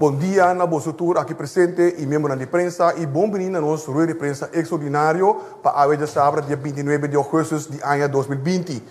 Bon dia na boso tur aki presente y miembronan di prensa y bon bini na nos rueda di prensa extraordinario pa awe djasabra dia 29 di augustus di aña 2020.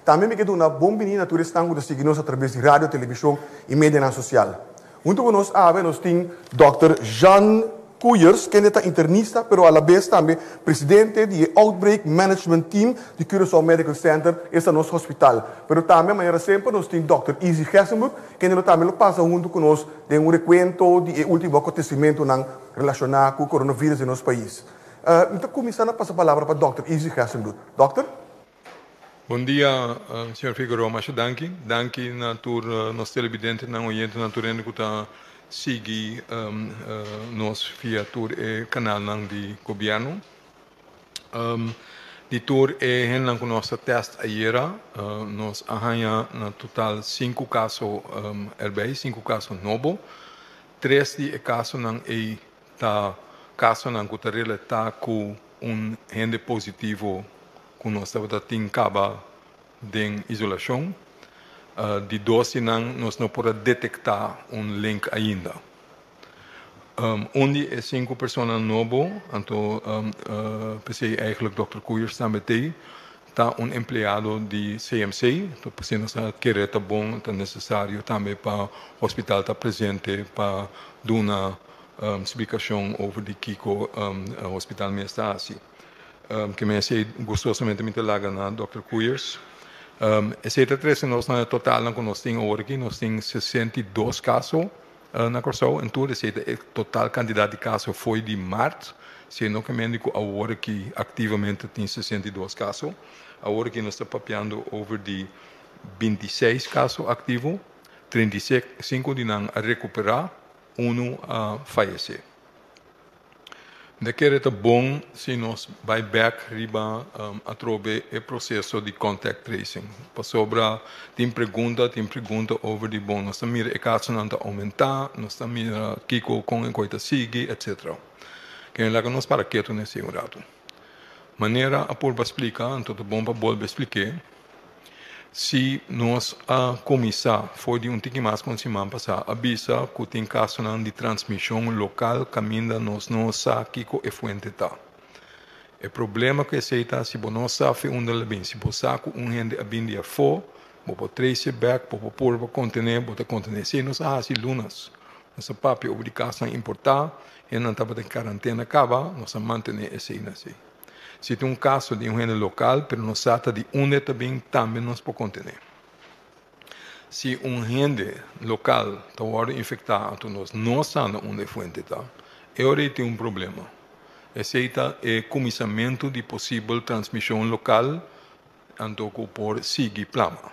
Tambe mi ke duna bon bini na tur esnan ku ta sigui nos atraves di radio, televishon y medianan social. Hunto ku nos awe nos tin Dòkter Jean Koeyers, kende ta internista pero alabes tambe presidente di e Outbreak Management Team di Curaçao Medical Center, esta nos hospital. Pero tambe manera semper nos tin Dòkter Izzy Gessenbroek, kende lo tambe lo pasa hunto ku nos den un rekuento di e ultimo akontesimentonan relashoná ku coronavirus den nos pais. Mi ta kuminsá na pasa palabra pa Dòkter Izzy Gessenbroek. Dòkter? Bon dia, señor Figueroa. Masha danki. Danki na tur nos televidentenan, oyentenan, tur hende ku ta sigui nos via tur e kanalnan di gobièrnu. Di tur e hendenan ku nos a tèst ayera, nos a haña na total sinku kaso erbij, sinku kaso nobo. Tres di e kasonan ei ta kasonan ku ta relatá ku un hende positivo ku nos tabata tin kaba den isolashon. Di dos di nan nos no por a detektá un link ainda. Un di e sinku persona nobo, anto p'esei eigenlijk dòkter Koeyers tambe t'ei, ta un empleado di CMC. Anto p'esei nos a kere ta bon, ta nesesario tambe pa hospital ta presente pa duna splikashon over di kiko hospital mes ta hasi. Ke men esei gustosamente mi ta laga na dòkter Koeyers. Esei ta trese nos na e totalnan ku nos tin awor aki. Nos tin 62 kaso na Kòrsou en tur. Esei ta e total kantidat di kaso fo'i di mart. Siendo ke men di ku awor aki aktivamente tin 62 kaso. Awor aki nos ta papiando over di 26 kaso aktivo. 35 di nan a rekuperá, unu a fayesé. Mi ta kere ta bon si nos bai bek riba atrobe e proseso di contact tracing. Pasobra tin pregunta, tin pregunta over di bon nos ta mira e kasonan ta oumentá, nos ta mira kiko kon e koi ta sigui etcetera. Kende laga nos para ketu na esei un ratu. Manera a purba splika, anto ta bon pa bolbe splik'é. Si nos a kuminsá for di un tiki mas ku un siman pasá a bisa ku tin kasonan di transmishon lokal kaminda nos no sa kiko e fuente ta. E problema ku esei ta si bo no sa fi unda el a bin. Si bo sa ku un hende a bin di afó, bo por trace e bèk, bo por purba kontené, bo ta kontené. Esei nos a hasi lunas. Nos a papia over di kasonan importá, hendenan tabata den karantena kaba, nos a mantené esei na esei. Si tin un kaso di un hende lokal pero no sa ta di unda e ta bin tambe nos por kontené. Si un hende lokal ta wòrdu infektá anto nos no sa na unda e fuente ta, e ora ei tin un problema. Esei ta e kuminsamentu di posibel transmishon lokal anto ku por sigui plama.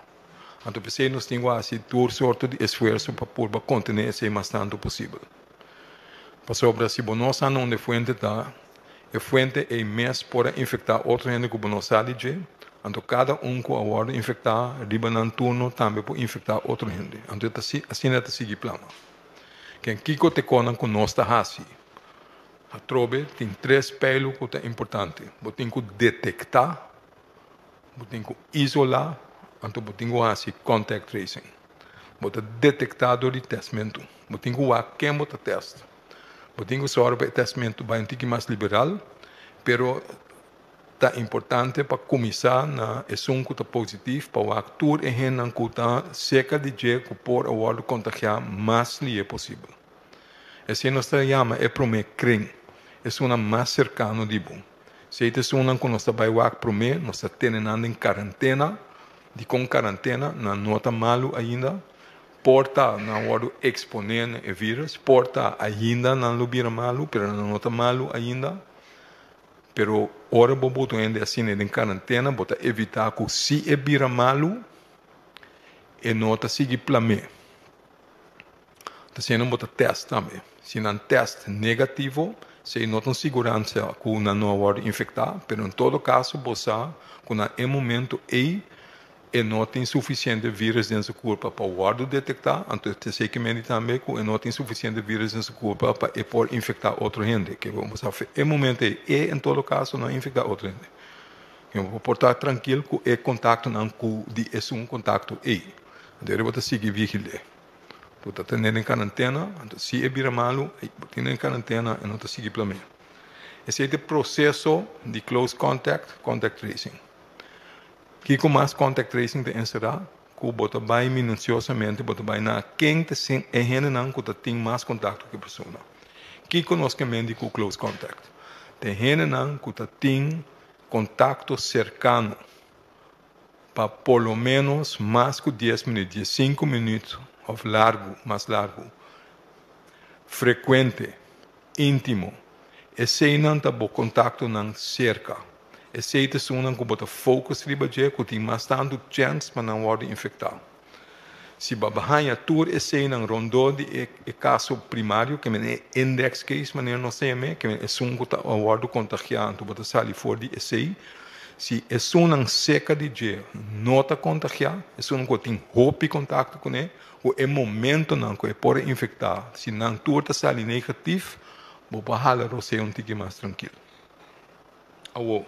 Anto p'esei nos tin ku hasi tur sorto di esfuerso pa purba kontené esei mas tantu posibel. Pasobra si bo no sa na unda e fuente ta, e fuente ei mes por a infektá otro hende ku bo no sa di dje, anto kada un ku a wòrdu infektá riba nan turno tambe por infektá otro hende. Anto e ta asina e ta sigui plama. Ken kiko ta e konan ku nos ta hasi? Atrobe tin tres peilu ku ta importante. Bo tin ku detektá, bo tin ku isolá, anto bo tin ku hasi contact tracing. Bo ta detektá dor di tèstmentu. Bo tin ku wak ken bo ta tèst. Bo tin ku sòru pa e tèstmentu bai un tiki mas liberal, pero ta importante pa kuminsá na esun ku ta positif pa wak tur e hendenan ku ta serka di dje ku por a wòrdu kontagiá mas lihe posibel. Esei nos ta yama e promé kren, esunnan mas serkano di bo. Esei ta esunnan ku nos ta bai wak promé, nos ta tene nan den karantena. Dikon karantena? Nan no ta malu ainda. Por ta nan wòrdu eksponé na e vírus, por ta ainda nan lo bira malu, pero nan no ta malu ainda. Pero ora bo bota un hende asina den karantena, bo ta evitá ku si e bira malu, e no ta sigui plam'é. Ta siendo bo ta tèst tambe. Si nan tèst negativo, esei no ta un siguransia ku nan no a wòrdu infektá, pero en todo kaso bo sa ku na e momento ei e no tin sufisiente vírus den su kurpa pa wòrdu detektá, anto esei ke mende tambe ku e no tin sufisiente vírus den su kurpa pa e por infektá otro hende. Ke bo sa e momento ei e en todo kaso no a infektá otro hende. Bo por ta trankil ku e kontaktonan ku di esun kontakto ei. Anto bo ta sigui vigil'é. Bo ta ten'é den karantena, anto si e bira malu, bo tene den karantena e no ta sigui plam'é. Esei ta e proseso di close contact, contact tracing. Kiko mas contact tracing ta enserá? Ku bo ta bai minusiosamente, bo ta bai na ken ta e hendenan ku ta tin mas kontakto ku e persona. Kiko nos ke men di ku close contact? Ta e hendenan ku ta tin kontakto serkano pa por lo menos mas ku dies minüt, diesinku minüt òf largu, mas largu, frekuente, íntimo. Eseinan ta bo kontaktonan serka. Esei ta esunnan ku bo ta focus riba dje ku tin mas tantu chèns pa nan wòrdu infektá. Si bo a haña tur eseinan rondó di e kaso primario, ke men e index case manera nos ta yam'é, ke men esun ku ta a wòrdu kontagiá anto bo ta sali for di esei. Si esunnan seka di dje no ta kontagiá, esunnan ku tin hopi kontakto kuné, ku e momentonan ku e por a infektá, si nan tur ta sali negatif, bo por hala rosé un tiki mas trankil. Awor,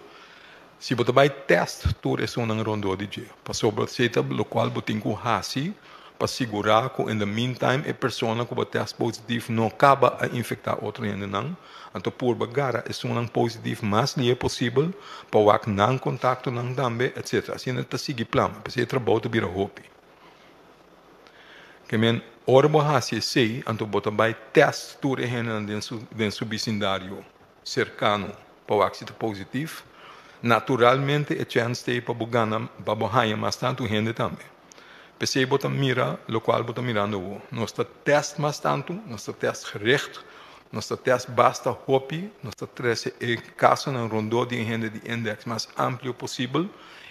si bo ta bai tèst tur esunnan rondó di dje, pasobra esei ta lokual bo tin ku hasi pa sigurá ku in the meantime e persona ku bo tèst positif no kaba a infektá otro hendenan, anto purba gara esunnan positif mas lihe posibel pa wak nan kontaktonan tambe, etsetera. Asina ta sigui plama, p'esei e trabou ta bira hopi. Ke men, ora bo hasi esei, anto bo ta bai tèst tur e hendenan den su den su bisindario serkano pa wak si ta positif. Naturalmente e chèns ta ei pa bo gana, pa bo haña mas tantu hende tambe. P'esei bo ta mira lokual bo ta mirando awor. Nos ta tèst mas tantu, nos ta tèst gericht, nos ta tèst basta hopi, nos ta trese e kasonan rondó di e hende di indèks mas amplio posibel.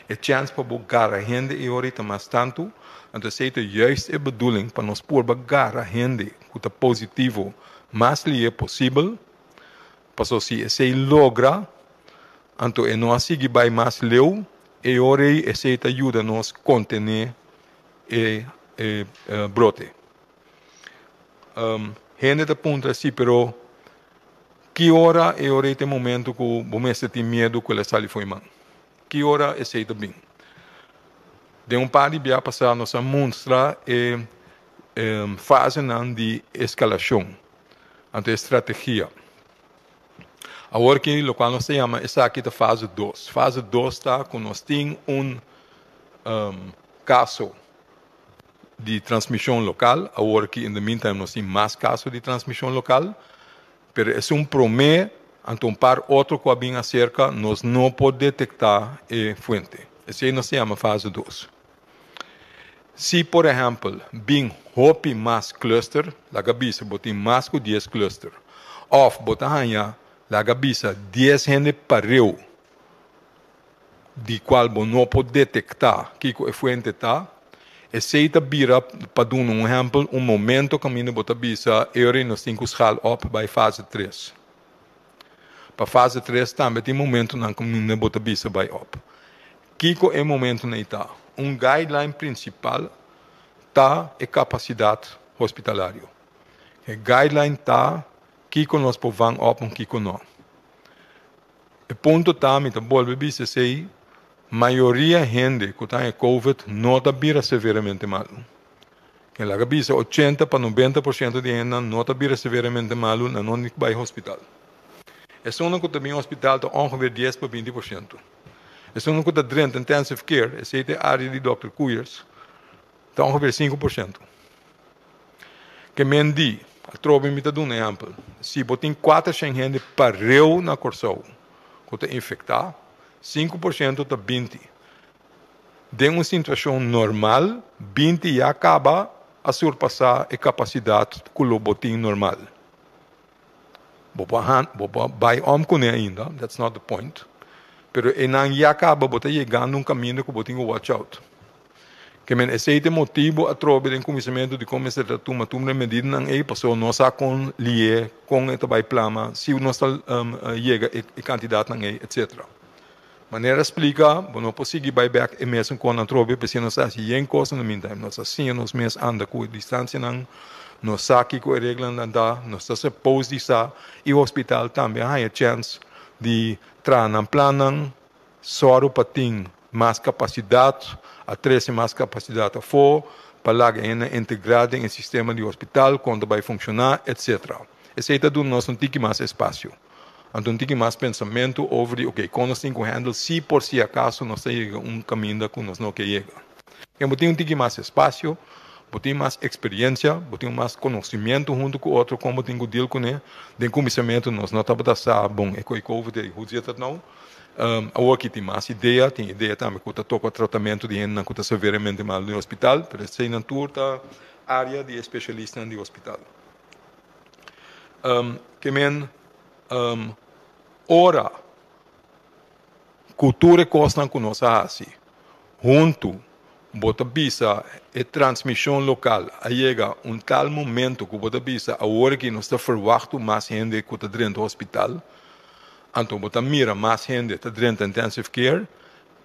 E chèns pa bo gara hende e ora ei ta mas tantu, anto esei ta juist e bedoeling pa nos purba gara hende ku ta positivo mas lihe posibel, paso si esei logra, anto e no a sigui bai mas leu, e ora ei esei ta yuda nos kontené e e brote. Hende ta puntra si, pero ki ora e ora ei ta e momento ku bo mester tin miedu ku el a sali fo'i man? Ki ora esei ta bin? Den un par di bia pasá nos a mustra e fasenan di eskalashon, anto e strategia. Awor ki lokual nos ta yama esaki ta fase dos. Fase dos ta ku nos tin un kaso di transmishon lokal, awor ki in the meantime nos tin mas kaso di transmishon lokal, Pero esun promé, anto un par otro ku a bin aserka, nos no por detektá e fuente. Esei nos ta yama fase dos. Si, por ehèmpel, bin hopi mas cluster, laga bisa bo tin mas ku dies cluster, òf bo ta haña, laga bisa, dies hende pareu di kual bo no por detektá kiko e fuente ta, esei ta bira, pa duna un ehèmpel, un momento kaminda bo ta bisa, Eury, nos tin ku schaal op bai fase tres. Pa fase tres tambe tin momentonan kaminda bo ta bisa bai op. Kiko e momentonan ei ta? Un guideline prinsipal ta e kapasidat hospitalario. E guideline ta kiko nos por vang op en kiko no. E punto ta, mi ta bolbe bisa esei, mayoria hende ku ta haña covid no ta bira severamente malu. Ken laga bisa ochenta pa 90% di hendenan no ta bira severamente malu, nan no ni bai hospital. Esunnan ku ta bin hospital ta ongeveer 10 pa 20%. Esunnan ku ta drenta intensive care, esei ta e área di dòkter Koeiers, ta ongeveer 5%. Ke men di, atrobe mi ta duna ehèmpel, si bo tin 400 hende pareu na Kòrsou ku ta infektá, 5% ta 20. Den un situashon normal, 20 ya kaba a surpasá e kapasidat ku lo bo tin normal. Bo por bo por bai om kuné ainda, that's not the point, pero einan ya kaba bo ta yegando un kaminda ku bo tin ku watch out. Ke men esei ta e motibu atrobe den kuminsamentu di kon mester ta tuma tur e medidanan ei, pasobra no sa kon lié, kon e ta bai plama, si nos ta yega e kantidatnan ei, etsetera. Manera splika, bo no por sigui bai bèk e mesun kon atrobe, p'esei nos ta hasi yen kos na meantime. Nos ta siña nos mes anda ku e distansianan, nos sa kiko e reglanan ta, nos ta suppose di sa, i hospital tambe a haña chèns di traha nan plannan, Sòru pa tin mas kapasidat, a trese mas kapasidat afó, pa laga hende integrá den e sistema di hospital, kon ta bai funshoná, etc. Esei ta duna nos un tiki mas espasio. Anto un tiki mas pensamentu over di oke, kon nos tin ku handle si por si akaso nos ta yega un kaminda ku nos no ke yega. Ken bo tin un tiki mas espasio, bo tin mas eksperiensia, bo tin mas konosimientu huntu ku otro kon bo tin ku deal kuné. Den kuminsamentu nos no tabata sa bon e koi covid ei, hoe zit dat nou? Awor aki tin mas idea, tin idea tambe ku ta toka tratamentu di hendenan ku ta severamente malu den hospital, pero eseinan tur ta área di e spesialistanan di hospital. Ke men ora ku tur e kosnan ku nos a hasi huntu bo ta bisa e transmishon lokal a yega un tal momento ku bo ta bisa awor aki nos ta ferwachtu mas hende ku ta drenta hospital, anto bo ta mira mas hende ta drenta intensive care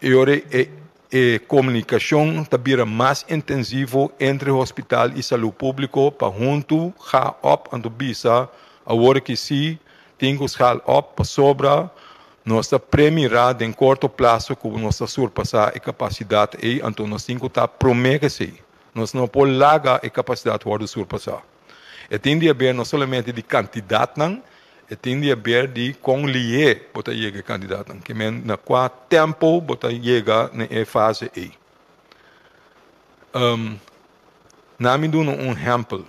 e ora e E komunikashon ta bira mas intensivo entre hospital i salú públiko pa huntu ga òp anto bisa awor ki sí tin ku schaal òp pasobra nos ta premirá den korto plaso ku nos ta surpasá e kapasidat ei anto nos tin ku ta promé ku esei. Nos no por laga e kapasidat wòrdu surpasá. E tin di haber no solamente di kantidatnan, e tin di haber di kon lihé bo ta yega e kantidatnan, ke men na kua tempo bo ta yega na e fase ei. Na mi duna un ehèmpel.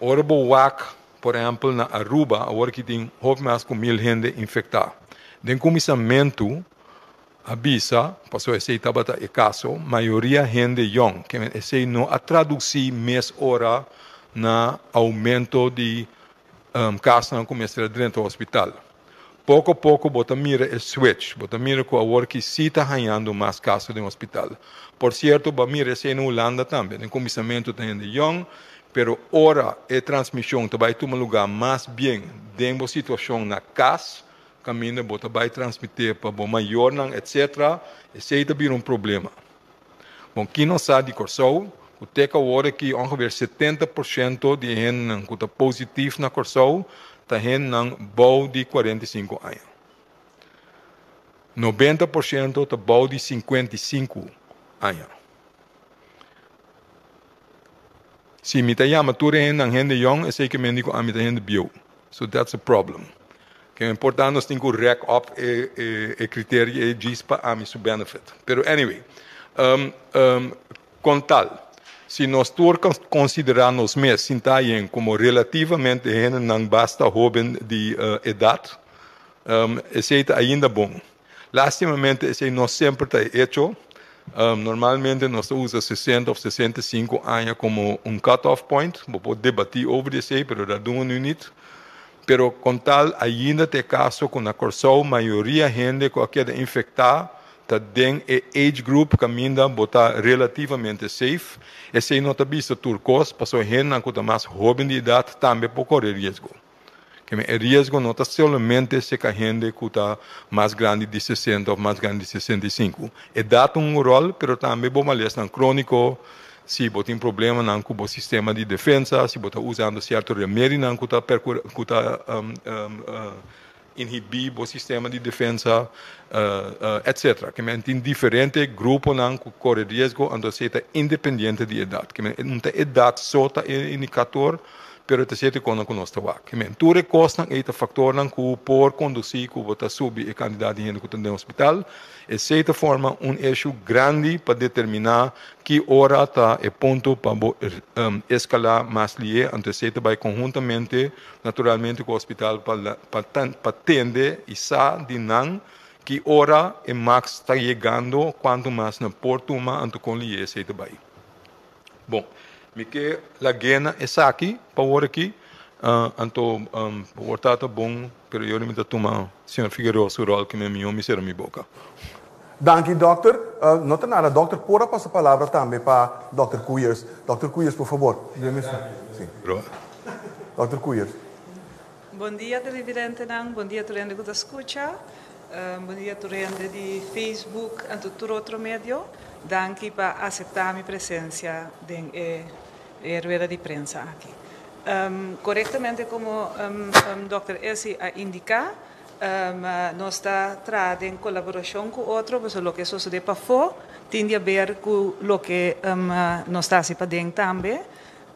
Ora bo wak, por ehèmpel, na Aruba, awor ki tin hopi mas ku mil hende infektá. Den kuminsamentu a bisa, pasobra esei tabata e kaso, mayoria hende yòn, ke men esei no a tradusí mes ora na oumento di kasnan ku mester a drenta hospital. Poko poko bo ta mira e switch, bo ta mira ku awor ki sí ta hañando mas kaso den hospital. Por sierto, bo a mira esei na Hulanda tambe, den kuminsamentu ta hende yòn, pero ora e transmishon ta bai tuma lugá mas bien den bo situashon na kas, Kaminda bo ta bai transmit'é pa bo mayornan etc. Esei ta bira un problema. Bon, ki nos sa di Kòrsou? Ku te ku awor aki ongeveer 70% di e hendenan ku ta positif na Kòrsou ta hendenan bou di 45 aña. 90% ta bou di 55 aña. Si mi ta yama tur e hendenan hende yòn, esei ke men di ku ami ta hende bieu. So that's a problem. Ke importa nos tin ku rek op e e e criterio ei djis pa ami su benefit. Pero anyway, um um kon tal, si nos tur konsiderá nos mes sintá ayen komo relativamente hendenan basta hoben di edat, um esei ta ainda bon. Lastimamente esei no semper ta e echo. Normalmente nos ta usa 60 of 65 aña como un cut off point. Bo por debatí over di esei, pero dat doen we nu niet. Pero con tal ainda ta e caso cu na Corsou mayoria hende cu a keda infectá ta den e age group caminda bo ta relativamente safe. Esei no ta bisa tur cos, pasobra hendenan cu ta mas hoben di edad tambe por core riesgo. Keme e riesgo no ta solamente serka hende ku ta mas grandi di 60 òf mas grandi di 65. Edat ta un ròl, pero tambe bo malesnan króniko, si bo tin problemanan ku bo sistema di defensa, si bo ta usando sierto remedinan ku ta ku ta inhibí bo sistema di defensa, etcetera. Keme tin diferente gruponan ku kore riesgo, anto esei ta independiente di edat. Keme no ta edat so ta e indikator. Pero ta cierto konan ku nos ta wak. Men, tur e kosnan ei ta faktornan ku por kondusí ku bo ta subi e kantidat di hende ku ta den hospital. Esei ta forma un issue grandi pa determiná ki ora ta e punto pa bo eskalá mas lié. Anto esei ta bai konhuntamente naturalmente ku hospital pa pa tende i sa di nan ki ora e max ta yegando, kuantu mas nan por tuma anto kon lié esei ta bai. Bon, mi ke lag'é na esaki pa wor aki, anto por ta ta bon, pero yo mi ta tuma señor Figueroa su ròl ke mi mihó mi sera mi boka. Danki dòkter. No ta nada dòkter, por a pasa palabra tambe pa dòkter Koeiers. Dòkter Koeiers por fabor. Si. Dòkter Koeiers. Bon dia televidentenan, bon dia tur hende ku ta skucha, bon dia tur hende di Facebook anto tur otro medio. Danki pa aseptá mi presensia den e e rueda di prensa aki. Korektamente komo dòkter Essie a indiká, Nos ta traha den kolaborashon ku otro, pasobra loke sosodé pafó tin di aber ku loke nos ta hasi paden tambe.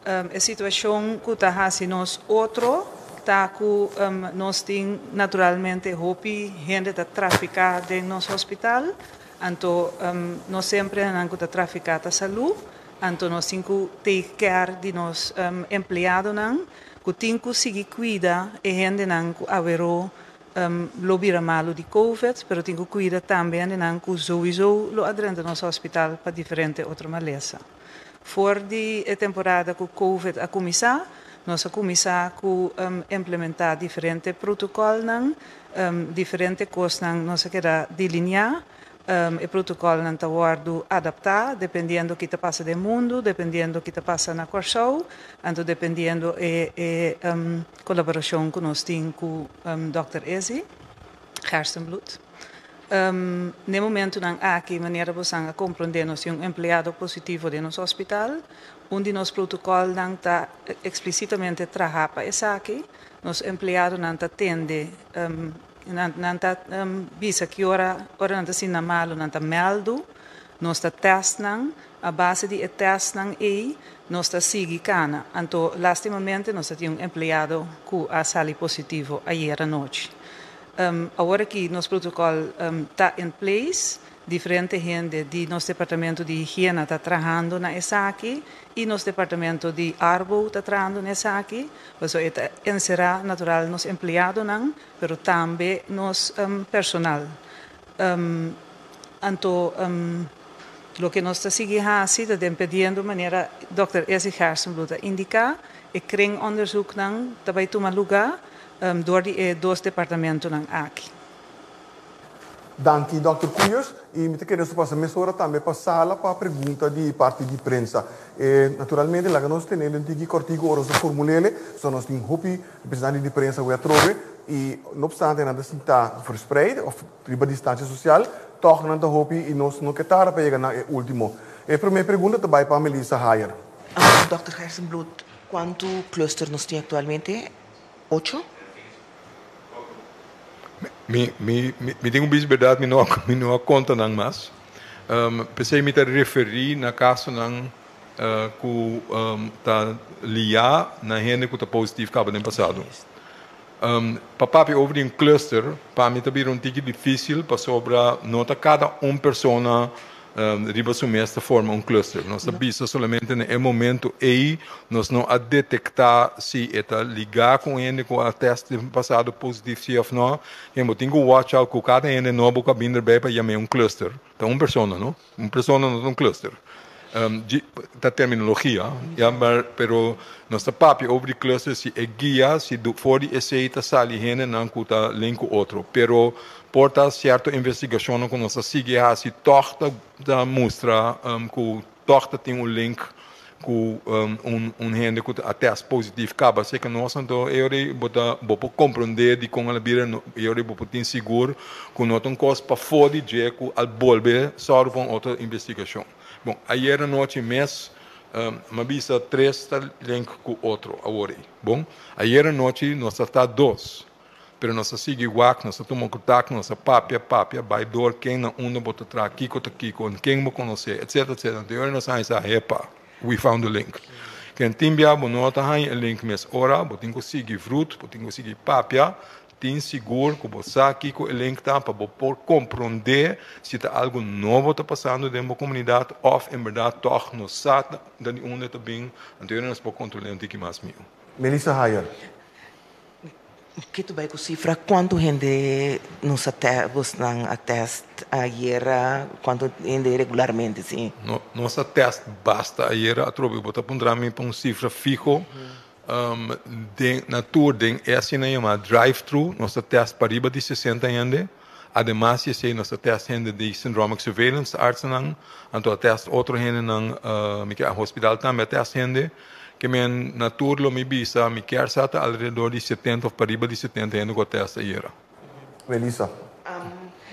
E situashon ku ta hasi nos otro ta ku nos tin naturalmente hopi hende ta trafiká den nos hospital, anto no semper nan ku ta trafiká ta salú, anto nos tin ku take care di nos empleadonan ku tin ku sigui kuida e hendenan ku aweró lo bira malu di covid, pero tin ku kuida tambe hendenan ku souiso lo a drenta nos hospital pa diferente otro malesa. For di e temporada ku covid a kuminsá, nos a kuminsá ku implementá diferente protokòlnan, diferente kosnan nos a keda delineá. E protokòlnan ta wòrdu adaptá dependiendo ki ta pasa den mundu, dependiendo ki ta pasa na Kòrsou, anto dependiendo e e kolaborashon ku nos tin ku dòkter Izzy Gerstenbluth. N'e momentunan aki, manera bosan a komprondé, nos tin un empleado positivo den nos hospital. Un di nos protokòlnan ta eksplisitamente traha pa esaki. Nos empleadonan ta tende, nan ta bisa ki ora, ora nan ta sinti nan malu, nan ta mèldu. Nos ta tèst nan. A base di e tèstnan ei, nos ta sigui kana. Anto, lastimamente, nos ta tin un empleado ku a sali positivo ayer anochi. Awor aki nos protocol ta in place, diferente hende di nos departamento di higiena ta trahando na esaki y nos departamento di Arbo ta trahando na esaki, pasobra e ta encera natural nos empleadonan, pero tambe nos personal. Anto loke nos ta sigui haci ta den pediendo manera Dòkter Ezzy Gerstenbluth a indica, e kringonderzoeknan ta bay tuma luga dor di e dos departamentonan aki. Danki Dòkter Koeiers y mi ta kere su pasa mesora tambe pa sala pa pregunta di parti di prensa. E naturalmente laga nos tene den tiki kortiku ora nos ta formulele, so nos tin hopi representante di prensa wea atrobe y no obstante nan ta sinta verspreid of riba distancia social, tòg nan ta hopi y nos no ke tarda pa yega na e ultimo. E prome pregunta ta bai pa Melissa Hayer. Dòkter Gerstenbluth, kuantu cluster nos tin aktualmente? Ocho? Mi, mi, mi tin un bis berdad, mi no, mi no a konta nan mas. P'esei mi ta referí na kasonan ku ta liá na hende ku ta positief kaba den pasado. Pa papia over di un cluster, pa mi ta bira un tiki difísil pasobra no ta kada un persona riba su mes ta forma un cluster. Nos ta bisa solamente na e momento ei nos no a detektá si e ta ligá ku un hende ku a tèst den pasado positief si òf no. Ken bo tin ku watch out ku kada hende nobo ku a bin derbei pa yam'é un cluster. Ta un persona, no? Un persona no ta un cluster. Ta terminologia, ya, pero nos ta papia over di cluster si e guia, si for di esei ta sali hendenan ku ta link ku otro. Pero por ta sierto investigashonnan ku nos ta sigui hasi tòg ta ta mustra ku tòg ta tin un link ku un hende ku a tèst positif kaba. Así ku nos anto e ora ei bo ta bo por komprondé dikon el a bira e ora ei bo por tin sigur ku no ta un kos pafó di dje ku al bolbe sòru pa un otro investigashon. Bon, ayer anochi mes mi a bisa tres ta link ku otro awor ei. Bon, ayer anochi nos a ta dos. Pero nos a sigui wak, nos a tuma kontakto, nos a papia, papia, bai dor ken na unda bo ta traha, kiko ta kiko, ken bo konosé, etcetera, etcetera. Anto e ora nos a haña sa, hepa, we found the link. Ken tin bia bo no ta haña e link mes ora, bo tin ku sigui vrut, bo tin ku sigui papia, tin sigur ku bo sa kiko e link ta pa bo por komprondé si ta algu nobo ta pasando den bo komunidat òf en bèrdat tòg no sa di unda ta bin, anto e ora nos por kontrol'é un tiki mas mihó. Melissa Hayer. Ke ta bai ku sifra kuantu hende nos a bosnan a tèst ayera, kuantu hende regularmente si? No, nos a tèst basta ayera atrobe. Bo ta puntra mi pa un sifra fiho. Den na tur den e asina yama drive thru nos a tèst pariba di sesenta hende. Ademas di esei nos a tèst hende di syndromic surveillance artsennan, anto a tèst otro hendenan mi ke a hospital tambe a tèst hende. Ke men na tur lo mi bisa mi kier sa ta alrededor di setenta of pariba di setenta hende ku a tèst ayera. Melissa.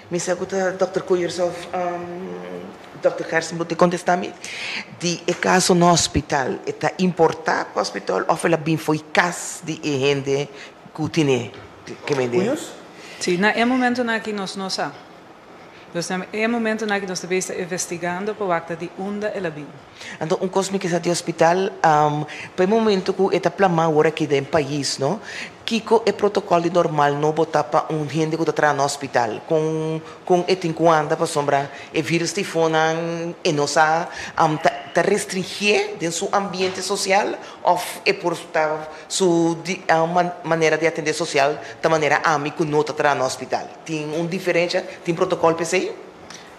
Mi sa ku ta Dòkter Koeyers of Dòkter Gerson bo te kontestá mi. Di e kaso na hospital, e ta importá pa hospital of el a bin fo'i kas di e hende ku tine? Ke men di? Koeyers? Si, na e momento aki nos no sa. Dus na e momento aki nos ta investigando pa wak di unda el a bin. Anto, un kos mi ke sa di hospital, pa e momento ku e ta plama awor aki den pais, no? Kiko e protokòl di normal nobo ta pa un hende ku ta traha na hospital? Kon e tin ku anda pasobra e virus tifonan e no sa ta restringí den su ambiente sosial òf e por ta su manera di atendé sosial ta manera ami ku no ta traha na hospital? Tin un diferensia? Tin protokòl pa esei?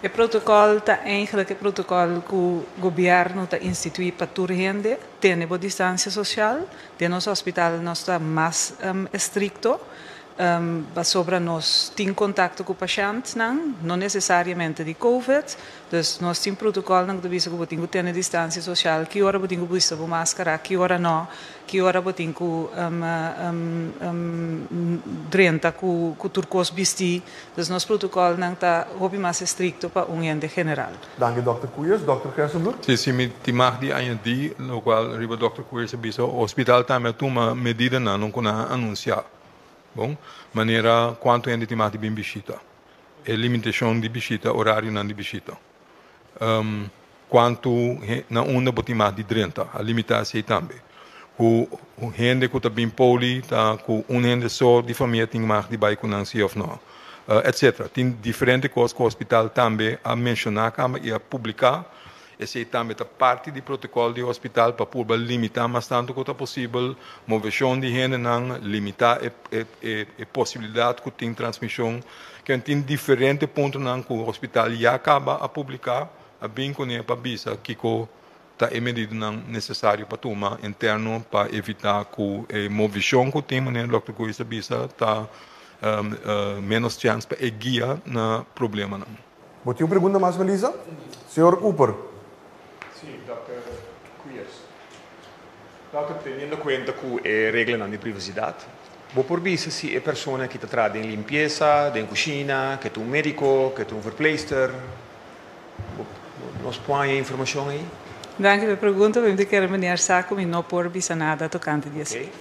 E protokòl ta eigenlijk e protokòl ku gobièrnu ta instituí pa tur hende, tene bo distansia sosial. Den nos hospital nos ta mas estrikto, pasobra nos tin kontakto ku pashèntnan, no nesesariamente di COVID. Dus nos tin protokòlnan ku ta bisa ku bo tin ku tene distansia sosial, ki ora bo tin ku bisti bo maskara, ki ora no, ki ora bo tin ku drenta ku tur kos bistí. Dus nos protokòlnan ta hopi mas estrikto pa un hende general. Danki, Dòkter Koeiers. Dòkter Gerstenbluth? Si, si mi tin mag di añadí lokual riba Dòkter Koeiers a bisa, hospital tambe a tuma medidanan ku nan a anunsiá. Bon, manera kuantu hende tin mag di bin bishita, e limitashon di bishita, orarionan di bishita, kuantu na unda bo tin mag di drenta, a limitá esei tambe. Ku hende ku ta bin poli ta ku un hende so di famia tin mag di bai ku nan si òf no, etcetera. Tin diferente kos ku hospital tambe a menshoná kamba i a publiká. Esei tambe ta parti di protokòl di hospital pa purba limitá mas tantu ku ta posibel moveshon di hendenan, limitá e posibilidat ku tin transmishon. Ken tin diferente puntonan ku hospital ya kaba a publiká, a bin kuné pa bisa kiko ta e medidanan nesesario pa tuma interno pa evitá ku e movishon ku tin, manera dòkter Koeiers a bisa, ta ménos chèns pa e guia na problemanan. Bo tin un pregunta mas, Melissa? Señor Cooper. Sí, dòkter Koeiers. Dòkter, teniendo kuenta ku e reglanan di privasidat, bo por bisa si e persona ki ta traha den limpiesa, den kushina, ke ta un médiko, ke ta un verpleegster? Nos por haña e informashon ei? Danki pa e pregunta, pero mi ta kere meneer sa ku mi no por bisa nada tokante di esei.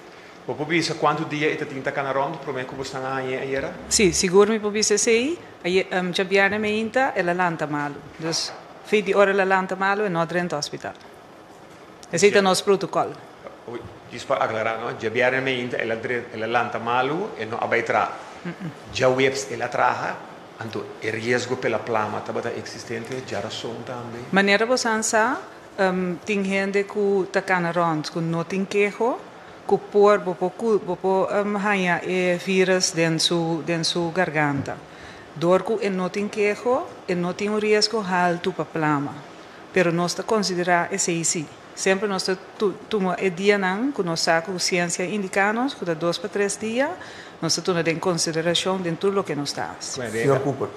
Bo por bisa kuantu dia e ta tin ta kana rònt promé ku bo stan a hañ'é ayera? Sí, sigur mi por bisa esei. Aye, djabièrnè meinta el a lanta malu. Dus, fei di ora el a lanta malu e no a drenta hospital. Esei ta nos protokòl. Djis pa aklará, no? Djabièrnè meinta el a el a lanta malu, e no a bai traha. Djaweps el a traha, anto e riesgo p'el a plama tabata eksistente, djarason tambe. Manera bo san sa, tin hende ku ta kana rònt ku no tin keho, ku por bo por ku bo por haña e virus den su den su garganta. Dor ku e no tin keho, e no tin un riesgo haltu pa plama. Pero nos ta konsiderá esei sí. Semper nos ta tuma e dianan ku nos sa ku siensia a indiká nos, ku ta dos pa tres dia, nos ta tuma den konsiderashon den tur loke nos ta hasi. Señor Cooper.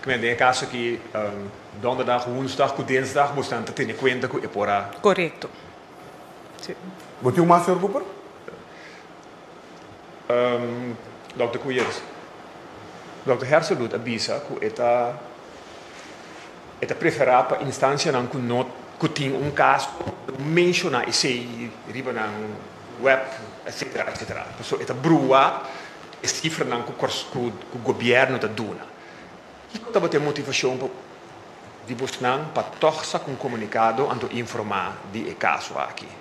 Den e kaso aki, donderdag, woensdag ku dinsdag bosnan ta tene kuenta ku e por a. Korekto. Sí. Bo tin un mas, señor Cooper? Dòkter Koeiers, Dòkter Herselbloed a bisa ku e ta e ta preferá pa instansianan ku no ku tin un kaso no menshoná esei riba nan web etcetera etcetera. Pasobra e ta brua e sifranan ku ku gobièrnu ta duna. Kiko tabata e motivashon pa di bosnan pa tòg saka un komunikado anto informá di e kaso aki?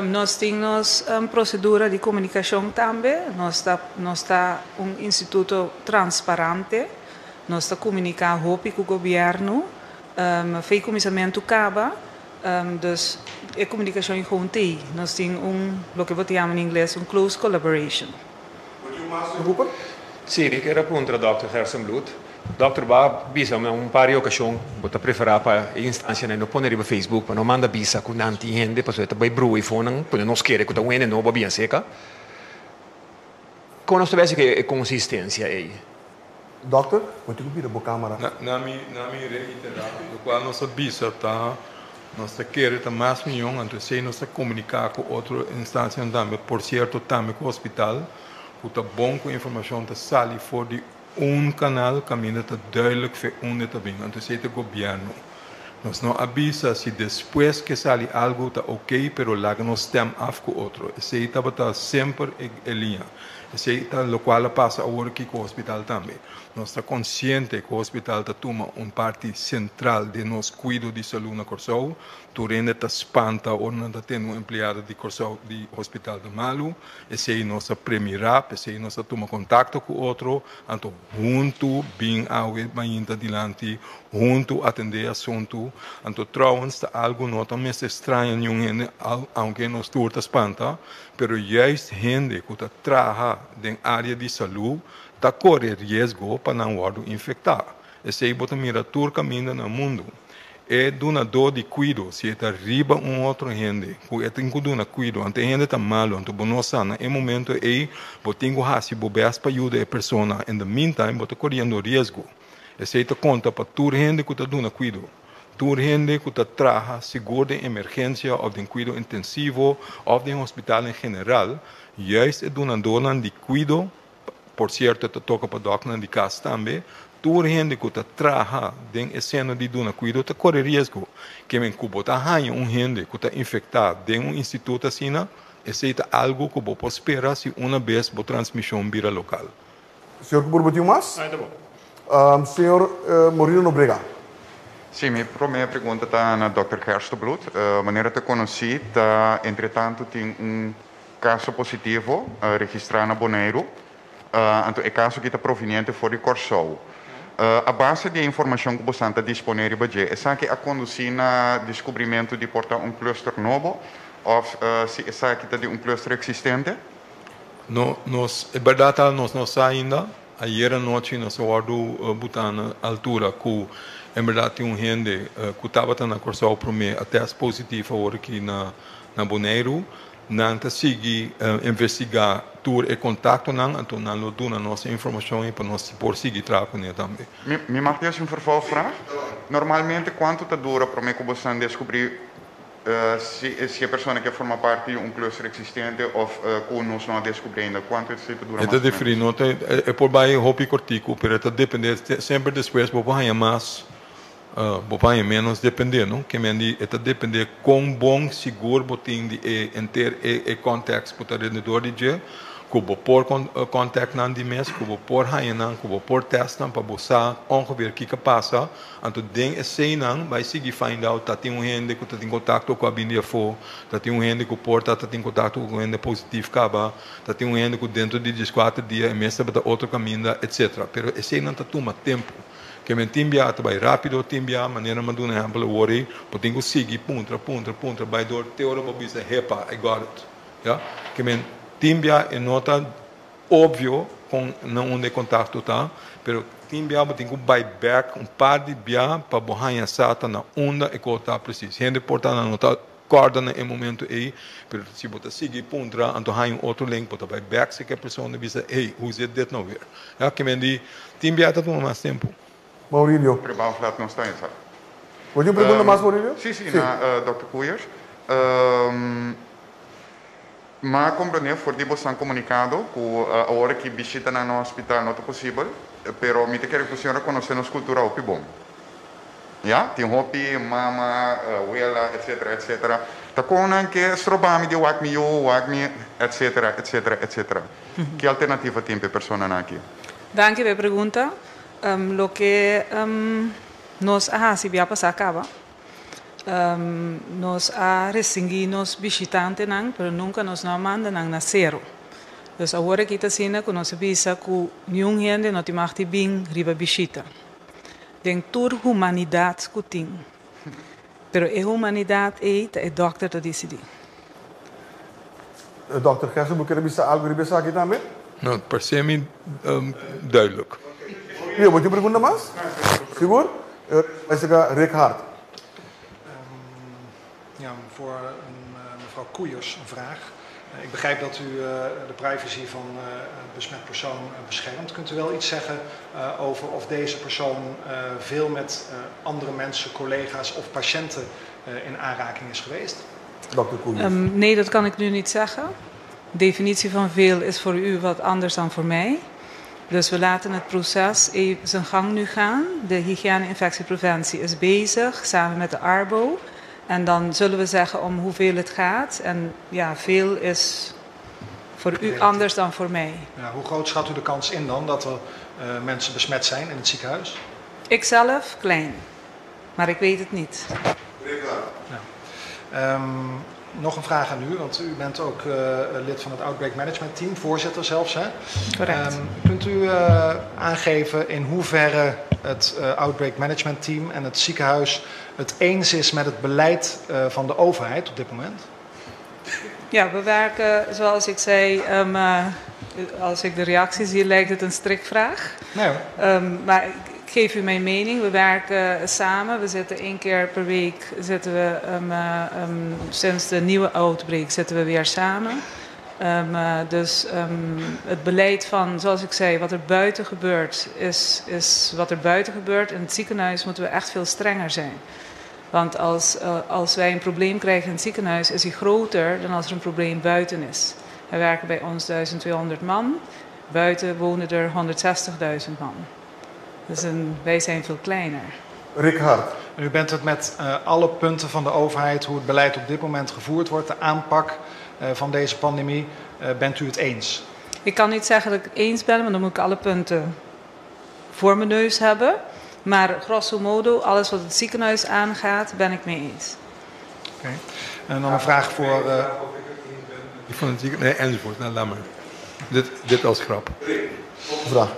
Nos tin nos prosedura di komunikashon tambe. Nos ta nos ta un instituto transparante. Nos ta komuniká hopi ku gobièrnu. Fei kuminsamentu kaba, dus e komunikashon i gewoon t'ei. Nos tin un loke bo ta yama na ingles un close collaboration. Bo tin un mas, señor Cooper? Sí, mi kier a puntra dòkter Gerstenbluth. Dòkter, bo a bisa na un par di okashon bo ta preferá pa e instansianan no pone riba Facebook pa no manda bisa ku nan tin hende pasobra e ta bai brua e fonan pone nos kere ku ta un hende nobo a bian seka. Kon nos ta besi ku e konsistensia ei? Dòkter, bo tin ku bira bo kámara. Na mi na mi reiterá lokual nos a bisa ta nos ta kere ta mas mion anto esei nos ta komuniká ku otro instansianan tambe por sierto tambe ku hospital ku ta bon ku informashon ta sali for di un kanal kaminda ta duidelijk fe unda ta bin anto esei ta gobièrnu. Nos no a bisa si despues ke sali algu ta oke pero laga nos stem af ku otro esei tabata semper e liña. Esei ta lokual a pasa awor aki ku hospital tambe. Nos ta konsiente ku hospital ta tuma un parti sentral den nos kuido di salú na Kòrsou. Tur hende ta spanta ora nan ta tende un empleado di Kòrsou di hospital ta malu. Esei nos a premirá, p'esei nos a tuma kontakto ku otro, anto huntu bin awe mainta dilanti, huntu atendé e asuntu. Anto trouwens ta algu no ta mester straña niun hende, aunke nos tur ta spanta, pero juist hende ku ta traha den área di salú ta kore riesgo pa nan wòrdu infektá. Esei bo ta mira tur kaminda na mundu. E dunadó di kuido, si e ta riba un otro hende ku e tin ku duna kuido, anto e hende ta malu, anto bo no sa, na e momento ei bo tin ku hasi bo bèst pa yuda e persona. In the meantime bo ta koriendo riesgo. Esei ta konta pa tur hende ku ta duna kuido. Tur hende ku ta traha sigur den emergensia òf den kuido intensivo òf den hospital en general, juist e dunadónan di kuido, por sierto ta toka pa dòkternan di kas tambe, tur hende ku ta traha den e seno di duna kuido ta kore riesgo. Ke men ku bo ta haña un hende ku ta infektá den un instituto asina, esei ta algu ku bo por spera si una bes bo transmishon bira lokal. Señor Cooper bo tin un mas? Ai ta bon. Señor Morino Nobrega. Sí, mi promé pregunta ta na dòkter Gerstenbluth. Manera ta konosí ta entretantu tin un kaso positivo registrá na Boneiru. Anto e kaso aki ta proveniente for di Kòrsou. A base di e informashon ku bosan ta disponé riba dje, esaki a kondusí na deskubrimentu di por ta un klùster nobo òf si esaki ta di un klùster eksistente? No, nos, e bèrdat ta nos no sa ainda. Ayer anochi nos a wòrdu butá na altura ku en bèrdat tin un hende ku tabata na Kòrsou promé a tèst positivo awor aki na na Boneiru. Nan ta sigui investigá tur e kontaktonan, anto nan lo duna nos e informashon ei pa nos por sigui traha kuné tambe. Mi mag di hasi un vervolgvraag? Normalmente kuantu ta dura promé ku bosan deskubrí Si si e persona ke forma parti di un cluster existente of ku nos no a descubri ainda, kuantu esei ta dura E ta mas o diferi, menos? no ta e por bai hopi kortiku, pero e ta depende semper despues bo por haña mas bo por haña menos depende no ke men di e ta depende kon bon sigur bo tin di e henter e e context ku ta alrededor di dje ku bo por contact nan di mes ku bo por haña nan ku bo por test nan pa bo sa ongeveer kiko a pasa. Anto den eseinan bai sigui find out ta tin un hende ku ta tin kontakto ku a bini di afó, ta tin un hende ku por ta ta tin kontakto ku un hende positif kaba, ta tin un hende ku dentro di dieskuater dia e mes tabata otro kaminda, etcetera. Pero eseinan ta tuma tempu. Ke men tin bia ta bai rápido, tin bia, manera mi a duna ehèmpel awor ei, bo tin ku sigui puntra, puntra, puntra, bai dor te ora bo bisa, hepa, I got it. Ya? Ke men tin bia e no ta. Obvio kon na unda e kontakto ta, pero tin bia bo tin ku bai bek un par di bia pa bo haña sa ta na unda e kos ta presis. Hende por ta nan no ta kòrda na e momento ei, pero si bo ta sigui puntra anto haña un otro link bo ta bai bek si ke persona i bisa hey, hoe zit dit nou weer? Ya, ke men di tin bia ta tuma mas tempu. Maurilio. Pribao flat nos ta esa. Bo tin un pregunta mas, Maurilio? Si, si, na Dòkter Koeiers. M'a komprendé for di bosan komunikado ku awor aki bishitanan na hospital no ta posibel, pero mi ta kere ku señora konosé nos kultura hopi bon. Ya, tin hopi mama, wela, etsetera, etsetera, ta kon nan ke stroba mi di wak mi yu, wak mi, etsetera, etsetera, etsetera. Ki alternativa tin pa e personanan aki? Danki pa e pregunta. Loke nos a hasi bia pasá kaba. Nos a restingui nos bishitantenan, pero nunca nos no a manda nan na cero. Dus awor aki ta asina cu nos a bisa cu niun hende no tin mag di bin riba bishita. Den tur humanidad cu tin. Pero e humanidad ey ta e dokter ta dicidi. Dokter Gerson, bo kier a bisa algo riba esaki tambe? No, parse mi duidelijk. Leo, bo tin pregunta mas? Sigur? Jessica Rikhard. Ja, voor mevrouw Koeiers een vraag. Ik begrijp dat u de privacy van besmet persoon beschermt. Kunt u wel iets zeggen over of deze persoon veel met andere mensen, collega's of patiënten in aanraking is geweest? Dr. Koeiers. Nee, dat kan ik nu niet zeggen. Definitie van veel is voor u wat anders dan voor mij. Dus we laten het proces even zijn gang nu gaan. De hygiëne-infectiepreventie is bezig samen met de ARBO. En dan zullen we zeggen om hoeveel het gaat. En ja, veel is. Voor u anders dan voor mij. Ja, hoe groot schat u de kans in dan dat er mensen besmet zijn in het ziekenhuis? Ikzelf klein, maar ik weet het niet. Ja. Nog een vraag aan u, want u bent ook lid van het Outbreak Management Team, voorzitter zelfs. Hè? Correct. Kunt u aangeven in hoeverre het Outbreak Management Team en het ziekenhuis het eens is met het beleid van de overheid op dit moment? Ja, we werken, zoals ik zei, als ik de reacties zie, lijkt het een strikvraag. Nee hoor. Maar ik geef u mijn mening. We werken samen. We zitten 1 keer per week, zitten we, sinds de nieuwe outbreak zitten we weer samen. Dus het beleid van, zoals ik zei, wat er buiten gebeurt, is wat er buiten gebeurt. In het ziekenhuis moeten we echt veel strenger zijn. Want als wij een probleem krijgen in het ziekenhuis, is die groter dan als er een probleem buiten is. Er werken bij ons 1200 man. Buiten wonen er 160.000 man. Dus wij zijn veel kleiner. Rick Hart. En u bent het met alle punten van de overheid, hoe het beleid op dit moment gevoerd wordt, de aanpak van deze pandemie, bent u het eens? Ik kan niet zeggen dat ik het eens ben, want dan moet ik alle punten voor mijn neus hebben. Maar grosso modo, alles wat het ziekenhuis aangaat, ben ik mee eens. Oké. En dan een vraag voor... Van het ziekenhuis, nee, enzovoort. Nou, laat maar. Dit als grap. Vraag.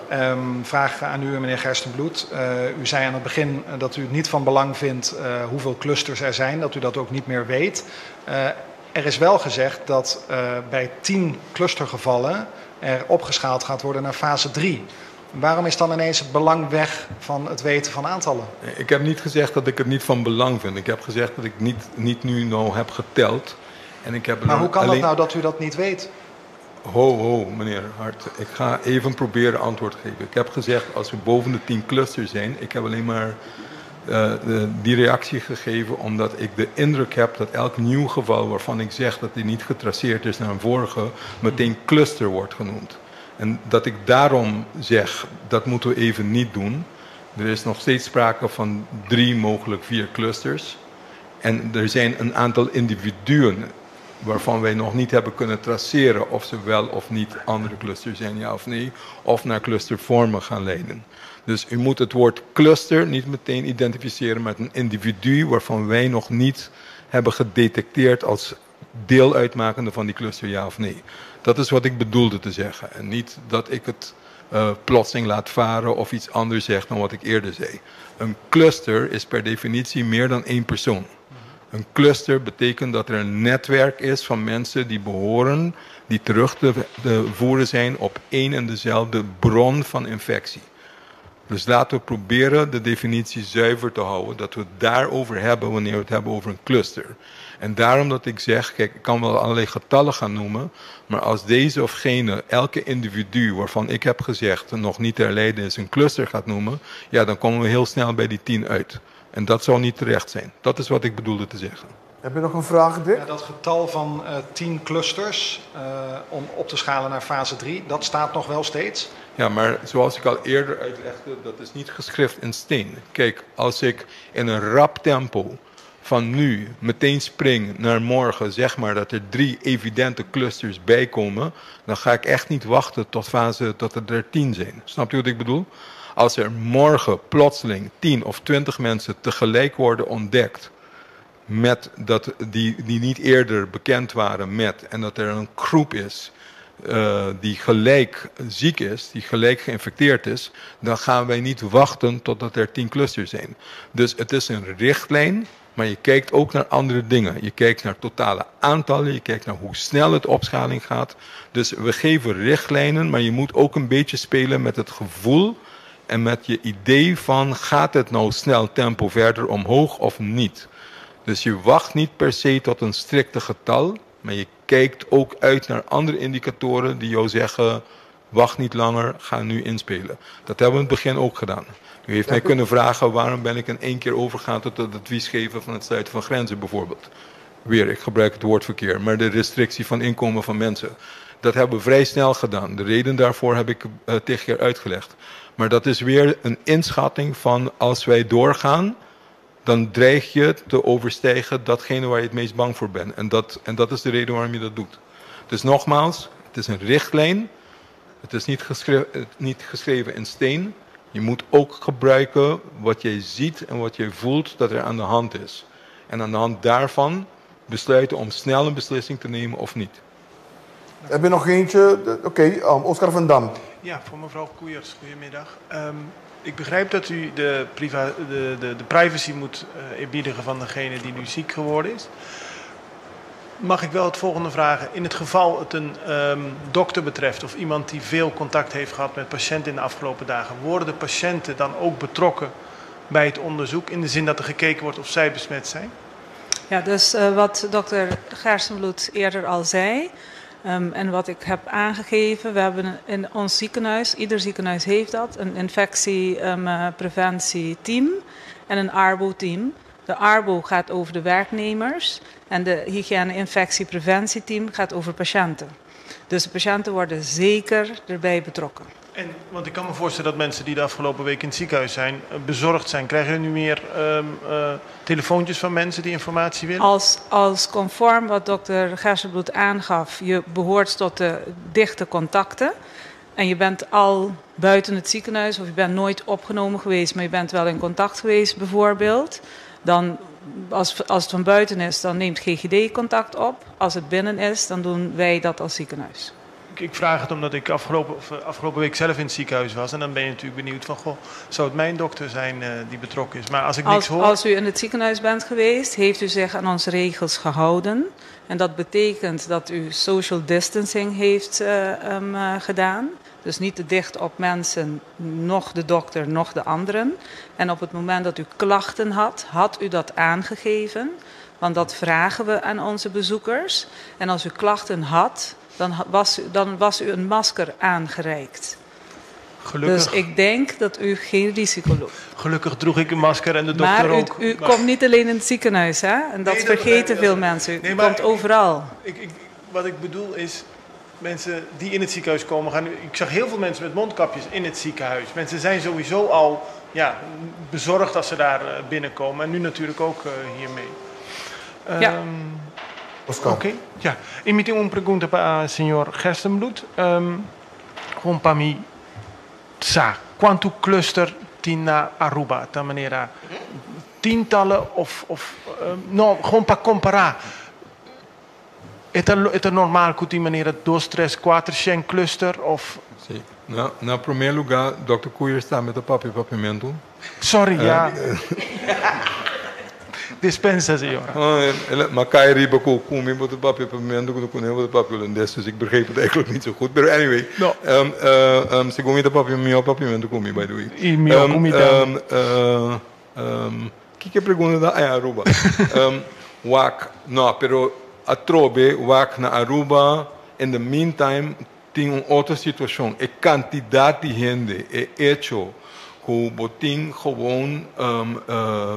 Vraag aan u, meneer Gerstenbluth. U zei aan het begin dat u het niet van belang vindt hoeveel clusters er zijn, dat u dat ook niet meer weet. Er is wel gezegd dat bij 10 clustergevallen er opgeschaald gaat worden naar fase 3. Waarom is dan ineens het belang weg van het weten van aantallen? Ik heb niet gezegd dat ik het niet van belang vind. Ik heb gezegd dat ik niet nu nou heb geteld. En ik heb Maar hoe kan dat alleen nou dat u dat niet weet? Ho, ho, meneer Hart. Ik ga even proberen antwoord te geven. Ik heb gezegd, als we boven de 10 clusters zijn... Ik heb alleen maar die reactie gegeven omdat ik de indruk heb dat elk nieuw geval waarvan ik zeg dat die niet getraceerd is naar een vorige, meteen cluster wordt genoemd. En dat ik daarom zeg, dat moeten we even niet doen. Er is nog steeds sprake van 3, mogelijk 4 clusters. En er zijn een aantal individuen waarvan wij nog niet hebben kunnen traceren of ze wel of niet andere clusters zijn, ja of nee, of naar clustervormen gaan leiden. Dus u moet het woord cluster niet meteen identificeren met een individu waarvan wij nog niet hebben gedetecteerd als deel uitmakende van die cluster, ja of nee. Dat is wat ik bedoelde te zeggen. En niet dat ik het plotseling laat varen of iets anders zeg dan wat ik eerder zei. Een cluster is per definitie meer dan 1 persoon. Een cluster betekent dat er een netwerk is van mensen die behoren, die terug te voeren zijn op één en dezelfde bron van infectie. Dus laten we proberen de definitie zuiver te houden, dat we het daarover hebben wanneer we het hebben over een cluster. En daarom dat ik zeg, ik kan wel allerlei getallen gaan noemen, maar als deze of gene, elke individu waarvan ik heb gezegd nog niet herleiden is, een cluster gaat noemen, dan komen we heel snel bij die 10 uit. En dat zou niet terecht zijn. Dat is wat ik bedoelde te zeggen. Heb je nog een vraag, Dick? Ja, dat getal van 10 clusters om op te schalen naar fase 3, dat staat nog wel steeds? Ja, maar zoals ik al eerder uitlegde, dat is niet geschrift in steen. Als ik in een rap tempo van nu meteen spring naar morgen, dat er 3 evidente clusters bij komen, dan ga ik echt niet wachten tot er 10 zijn. Snapt u wat ik bedoel? Als er morgen plotseling 10 of 20 mensen tegelijk worden ontdekt met dat die niet eerder bekend waren met, en dat er een groep is die gelijk ziek is, die gelijk geïnfecteerd is, dan gaan wij niet wachten totdat er 10 clusters zijn. Dus het is een richtlijn, maar je kijkt ook naar andere dingen. Je kijkt naar totale aantallen, je kijkt naar hoe snel het opschaling gaat. Dus we geven richtlijnen, maar je moet ook een beetje spelen met het gevoel en met je idee van, gaat het nou snel tempo verder omhoog of niet? Dus je wacht niet per se tot een strikte getal, maar je kijkt ook uit naar andere indicatoren die jou zeggen, wacht niet langer, ga nu inspelen. Dat hebben we in het begin ook gedaan. U heeft mij kunnen vragen, waarom ben ik in 1 keer overgegaan tot het advies geven van het sluiten van grenzen bijvoorbeeld. Weer, ik gebruik het woord verkeerd, maar de restrictie van inkomen van mensen. Dat hebben we vrij snel gedaan. De reden daarvoor heb ik tegen keer uitgelegd. Maar dat is weer een inschatting van als wij doorgaan, dan dreig je te overstijgen datgene waar je het meest bang voor bent. En dat is de reden waarom je dat doet. Dus nogmaals, Het is een richtlijn. Het is niet, niet geschreven in steen. Je moet ook gebruiken wat jij ziet en wat jij voelt dat er aan de hand is. En aan de hand daarvan besluiten om snel een beslissing te nemen of niet. Heb je nog eentje? Oké, okay, Oscar van Dam. Ja, voor mevrouw Koeiers, goedemiddag. Ik begrijp dat u de, priva de, de, de privacy moet eerbiedigen van degene die nu ziek geworden is. Mag ik wel het volgende vragen? In het geval het een dokter betreft of iemand die veel contact heeft gehad met patiënten in de afgelopen dagen, worden de patiënten dan ook betrokken bij het onderzoek in de zin dat er gekeken wordt of zij besmet zijn? Ja, dus wat dokter Gerstenbluth eerder al zei en wat ik heb aangegeven, we hebben in ons ziekenhuis, ieder ziekenhuis heeft dat, een infectiepreventieteam en een ARBO-team. De ARBO gaat over de werknemers en de hygiëne-infectiepreventieteam gaat over patiënten. Dus de patiënten worden zeker erbij betrokken. En, want ik kan me voorstellen dat mensen die de afgelopen week in het ziekenhuis zijn, bezorgd zijn. Krijgen jullie nu meer telefoontjes van mensen die informatie willen? Als conform wat dokter Gerstenbluth aangaf, je behoort tot de dichte contacten. En je bent al buiten het ziekenhuis of je bent nooit opgenomen geweest, maar je bent wel in contact geweest bijvoorbeeld. Dan, als het van buiten is, dan neemt GGD contact op. Als het binnen is, dan doen wij dat als ziekenhuis. Ik vraag het omdat ik afgelopen week zelf in het ziekenhuis was. En dan ben je natuurlijk benieuwd van, goh, zou het mijn dokter zijn die betrokken is? Maar als ik niks hoor... Als u in het ziekenhuis bent geweest, heeft u zich aan onze regels gehouden. En dat betekent dat u social distancing heeft gedaan. Dus niet te dicht op mensen, noch de dokter, noch de anderen. En op het moment dat u klachten had, had u dat aangegeven. Want dat vragen we aan onze bezoekers. En als u klachten had, dan was u een masker aangereikt. Gelukkig. Dus ik denk dat u geen risico loopt. Gelukkig droeg ik een masker en de dokter maar ook. U komt niet alleen in het ziekenhuis, hè? En dat Nee, dat vergeten begrijp ik. veel mensen. U Nee, maar komt overal. Wat ik bedoel is, mensen die in het ziekenhuis komen gaan nu... Ik zag heel veel mensen met mondkapjes in het ziekenhuis. Mensen zijn sowieso al, ja, bezorgd als ze daar binnenkomen. En nu natuurlijk ook hiermee. Ja. Oscar. Oké, ja. Ik heb een pregunta para señor Gerstenbluth. Gewoon pa mi sa, kuantu cluster tin na Aruba? Ta manera tientallen of no, gewoon pa kompará. E ta normal ku tin manera 2, 3, 4 shen cluster of... Si. Na promé lugá, Dr. Koeiers ta papia papiamentu. Sorry, ja. Dispensa, señora. Oh, maar kai riba ku ku mi bo ta papia papiamentu ku ku bo ta papia hulandes, dus ik begreep het eigenlijk niet zo goed. Maar anyway, No. Segun mi ta papia mihó papiamentu ku mi, by the way. I mihó ku mi tambe. Kiko e pregunta da? Ah, Aruba. Wak, no, pero atrobe, wak na Aruba, in the meantime, tin un otro situashon. E kantidat di hende, e hecho, ku bo tin gewoon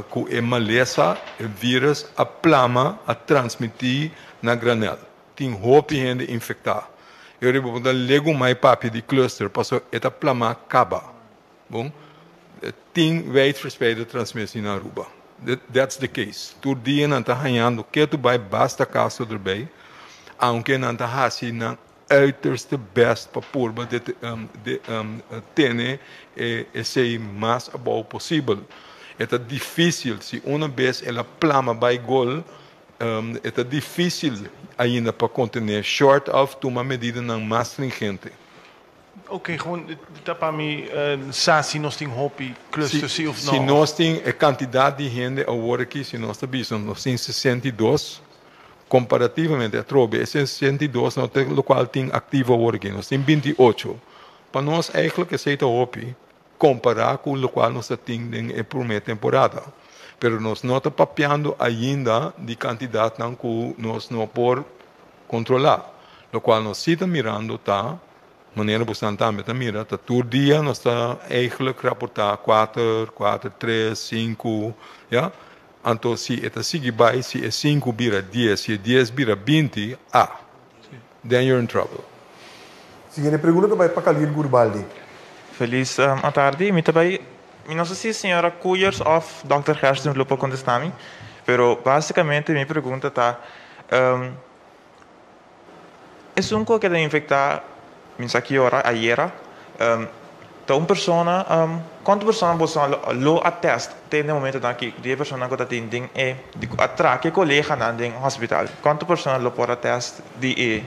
ku e malesa, e virus, a plama, a transmití na granel. Tin hopi hende infektá. Eu ribo da lego mai papi di cluster, paso e ta plama kaba. Bon, tin wijdverspreide transmissie na Aruba. That's the case. Tur dia nan ta hañando ketu bai basta kaso erbij. Aunke nan ta hasi nan uiterste best pa purba di tene esei mas abou posibel. E ta difísil, si un bes el a plama bai gol, e ta difísil ainda pa kontené, short of tuma medidanan mas stringente. Oké, gewoon dat pa mi sa si nos tin hopi cluster si of no. Si nos tin e kantidat di hende awor aki, si nos ta bisa, nos tin 62, komparativamente, atrobe, e 62 no tin lokual tin aktivo awor aki, nos tin 28. Pa nos eigenlijk esei ta hopi, kompará ku lokual nos tin den e promé temporada. Pero nos no ta papiando ainda di kantidatnan ku nos no por kontrolá. Lokual nos ta mirando ta, manera bo tambe ta mira, ta tur dia nos ta eigenlijk raportá 4, 4, 3, 5, ja? Anto, si e ta sigui bai, si e 5 bira 10, si e 10 bira 20, ah, then you're in trouble. Siguiente pregunta ta pa Khalil Gurbaldi. Felis tardi. Mi tambe, mi no sa si señora Koeiers òf Dr. Gerstenbluth por kontestá mi, pero básikamente mi pregunta ta Esun ku a keda infektá mi sa ki ora, ayera, ta un persona, kuantu persona boso lo a tèst te na e momentonan aki di e personanan ku ta tin den e, di ku a traha ku e koleganan den hospital? Kuantu persona lo por a tèst di e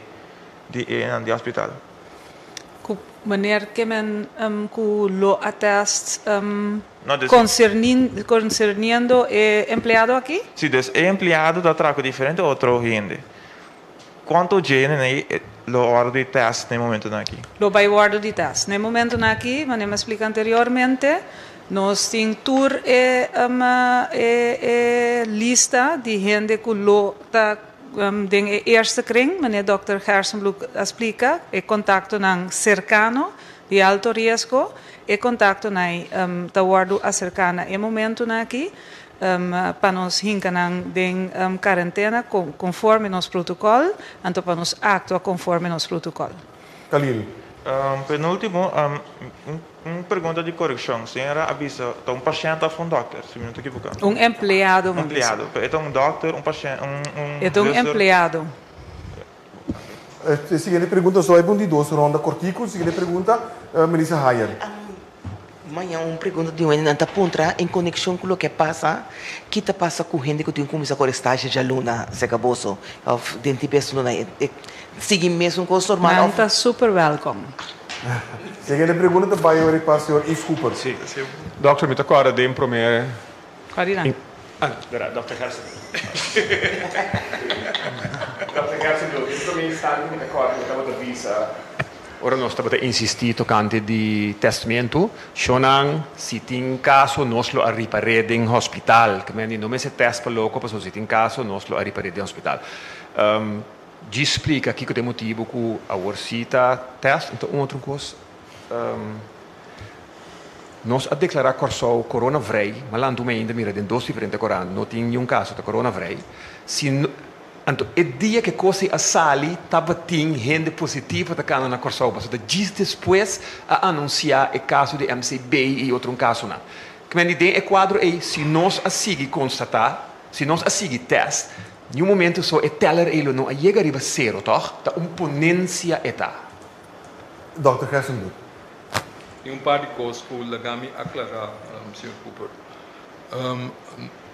di e nan di hospital? Ku meneer ke men ku lo a tèst konserniendo e empleado aki? Si, dus e empleado ta traha ku diferente otro hende. Kuantu djene na e lo wòrdu di tèst na e momentunan aki? Lo bai wòrdu di tèst. Na e momentunan aki, manera mi a splika anteriormente, nos tin tur e e e lista di hende ku lo ta den e eerste kring, manera dòkter Gerstenbluth a splika, e kontaktonan serkano di alto riesgo, e kontaktonan ta wòrdu aserká na e momentunan aki. Pa nos hinka nan den karentena konforme nos protokòl, anto pa nos aktua konforme nos protokòl. Khalil. Penúltimo, un pregunta di korekshon. Señora a bisa ta un pashènt òf un dòkter, si mi no ta ekiboká? Un empleado, mi a bisa. Un empleado. Pero e ta un dòkter, un pashènt, un E ta un empleado. E siguiente pregunta, so hay un di dos ronda kortiku. Siguiente pregunta, Melissa Hayer. Maña un pregunta di un hende nan ta puntra en konekshon ku loke a pasa, ki ta pasa ku hende ku tin kuminsá kore stasje djaluna serka boso òf den ti bes luna e sigui mesun kos normal Nan ta super wèlkom. Siguiente pregunta ta bai ori pa señor Yves Cooper. Sí. Dòkter, mi ta kòrda den promé Kòrda nan. Ah, bèrdat, dòkter Gerson. Dòkter Gerson, den promé instante mi ta kòrda mi tabata bisa. Ora nos tabata insistí tokante di tèstmentu, shonnan, si tin kaso nos lo a ripar'é den hospital. Ke men di no mester tèst pa loko pasobra si tin kaso nos lo a ripar'é den hospital. Djis splika kiko ta e motibu ku awor si ta tèst. Anto un otro kos, nos a deklará Kòrsou koronavrij, ma lantu mi ainda mira den dos diferente korant no tin niun kaso ta koronavrij. Si Anto e dia ku e kos ei a sali tabatin hende positivo ta kana na Kòrsou pasobra ta djis despues a anunsiá e kaso di MCB i otro kasonan. Kmende den e kuadro ei si nos a sigui konstatá, si nos a sigui tèst, niun momento so e teller ei lo no a yega riba sero tòg? Ta un ponensia e ta. Dòkter Gerstenbluth. Tin un par di kos ku laga mi aklará, señor Cooper.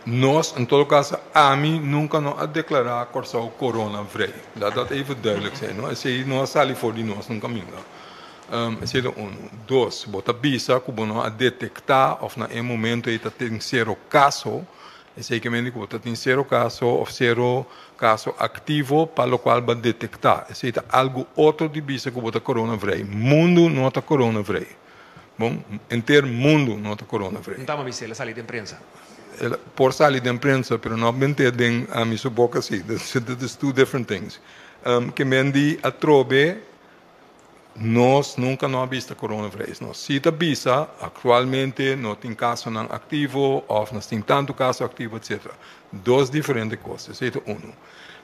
Nos, en todo caso ami, nunca no a declara Corsou corona vrij. Laat dat even duidelijk zijn, no. Esey no a sali for di nos nunca minda. Esey ta uno. Dos, bo ta bisa cu bo no a detecta of na e momento ey ta tin cero caso, esey ke mende cu bo ta tin cero caso of cero caso activo pa locual bo a detecta. Esey ta algo otro di bisa cu bo ta corona vrij. Mundo no ta corona vrij. Bon, henter mundu no ta corona vrij. Un tama bis'é, el a sali den prensa. El por sali den prensa, pero no bent'é den ami su boca si. That is two different things. Ke men di atrobe, nos nunca no a bista corona vrij. Nos si ta bisa, actualmente no tin casonan activo of nos tin tanto caso activo, etcetera. Dos diferente cos. Esey ta uno.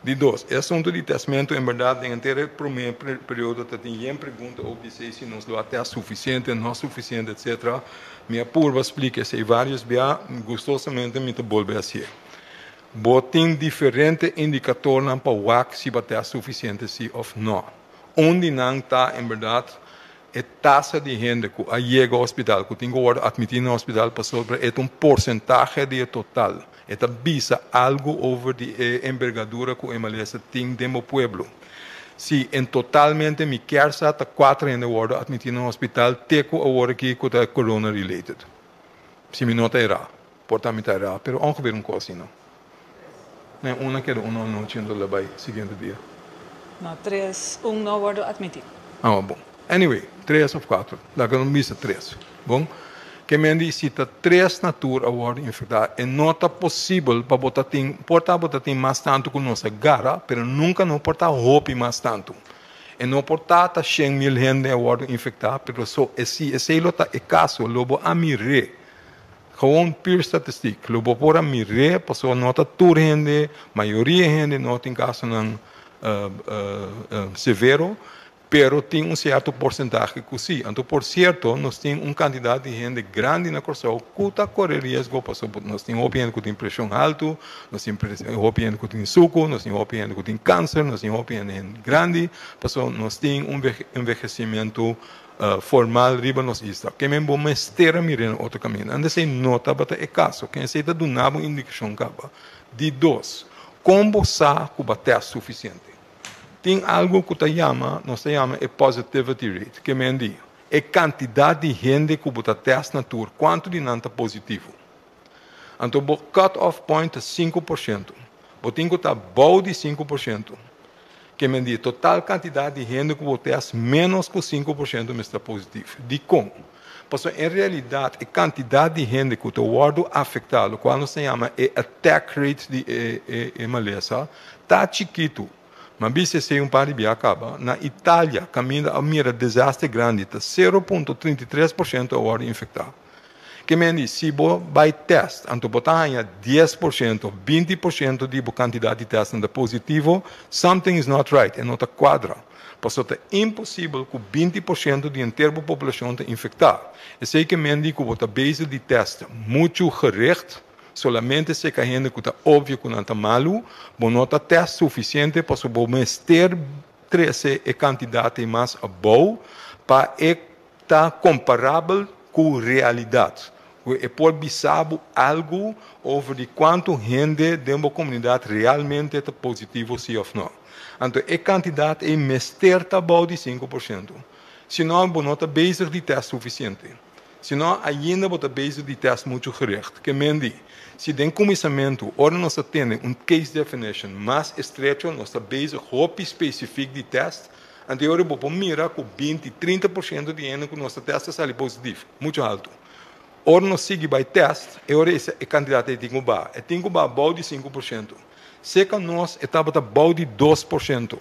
Di dos, e asuntu di tèstmentu en bèrdat den henter e promé periodo ta tin yen pregunta over di esei si nos lo a tèst sufisiente, no sufisiente etcetera. Mi a purba splika esei vários bia, gustosamente mi ta bolbe hasié. Bo tin diferente indikatornan pa wak si bo a tèst sufisiente si òf nò. Un di nan ta en bèrdat E tasa di hende ku a yega hospital, ku tin ku wòrdu atmití na hospital pasobra e ta un porsentahe di e total. E ta bisa algu over di e embergadura ku e malesa tin den bo pueblo. Si en totalmente mi kier sa ta kuater hende wòrdu atmití na hospital te ku awor aki ku ta corona related. Si mi no ta erá. Por ta mi ta erá, pero ongeveer un kos asina. Nee, un a keda un anochi enton la bai siguiente dia. No, tres, un no wordo admiti. Ah, bon. Anyway, tres of cuatro. Laga nos bisa tres. Bon. Ke men di si ta tres na tur a wordo infecta, e no ta posibel pa bo ta tin, por ta bo ta tin mas tanto cu nos a gara, pero nunca no por ta hopi mas tanto. E no por ta ta 100.000 hende a wordo infecta, pero so e si esey lo ta e caso, lo bo a mir'é. Gewoon puur statistiek. Lo bo por a mir'é pasobra no ta tur hende, mayoria hende no tin kasonan severo. Pero tin un sierto porsentahe ku sí. Anto por sierto nos tin un kantidat di hende grandi na Kòrsou ku ta kore riesgo pasobra nos tin hopi hende ku tin preshon haltu, nos tin hopi hende ku tin suku, nos tin hopi hende ku tin kanser, nos tin hopi hende grandi pasobra nos tin un envehesimentu formal riba nos isla. Ke men bo mester a mira na otro kaminda. Antes esei no tabata e kaso. Ken esei ta duna bo indikashon kaba. Di dos, kon bo sa ku bo a tèst sufisiente? Tin algu ku ta yama, nos ta yama e positivity rate, ke men di, e kantidat di hende ku bo ta tèst na tur, kuantu di nan ta positivo. Anto bo cut off point ta 5%. Bo tin ku ta bou di 5%. Ke men di, total kantidat di hende ku bo tèst ménos ku 5% mester ta positivo. Dikon? Pasobra en realidat e kantidat di hende ku ta wòrdu afektá, lokual nos ta yama e attack rate di e malesa, ta chikitu. Mi a bisa esei un par di bia kaba. Na Italia, kaminda a mira desaster grandi, ta 0.33% a wòrdu infektá. Ke men di, si bo bai tèst, anto bo ta haña 10%, 20% di bo kantidat di tèstnan ta positivo, something is not right, e no ta kuadra. Pasobra ta imposibel ku 20% di henter bo populashon ta infektá. Esei ke men di ku bo ta bezig di tèst muchu gericht, solamente seka hende ku ta obvio ku nan ta malu, bo no ta tèst sufisiente pasobra bo mester trese e kantidat ei mas abou pa e ta komparabel ku realidat. Ku e por bisa bo algu over di kuantu hende den bo komunidat realmente ta positivo si òf no. Anto e kantidat ei mester ta bou di 5%. Si no, bo no ta bezig di tèst sufisiente. Si no, ainda bo ta bezig di tèst muchu gericht. Ke men di, si den kuminsamentu ora nos ta tene un case definition mas estrecho, nos ta bezig hopi spesifik di tèst, anto e ora bo por mira ku 20, 30% di hende ku nos ta tèst ta sali positif, muchu haltu. Ora nos sigui bai tèst, e ora e kantidat ei tin ku baha. E tin ku baha bou di 5%. Serka nos e tabata bou di 2%.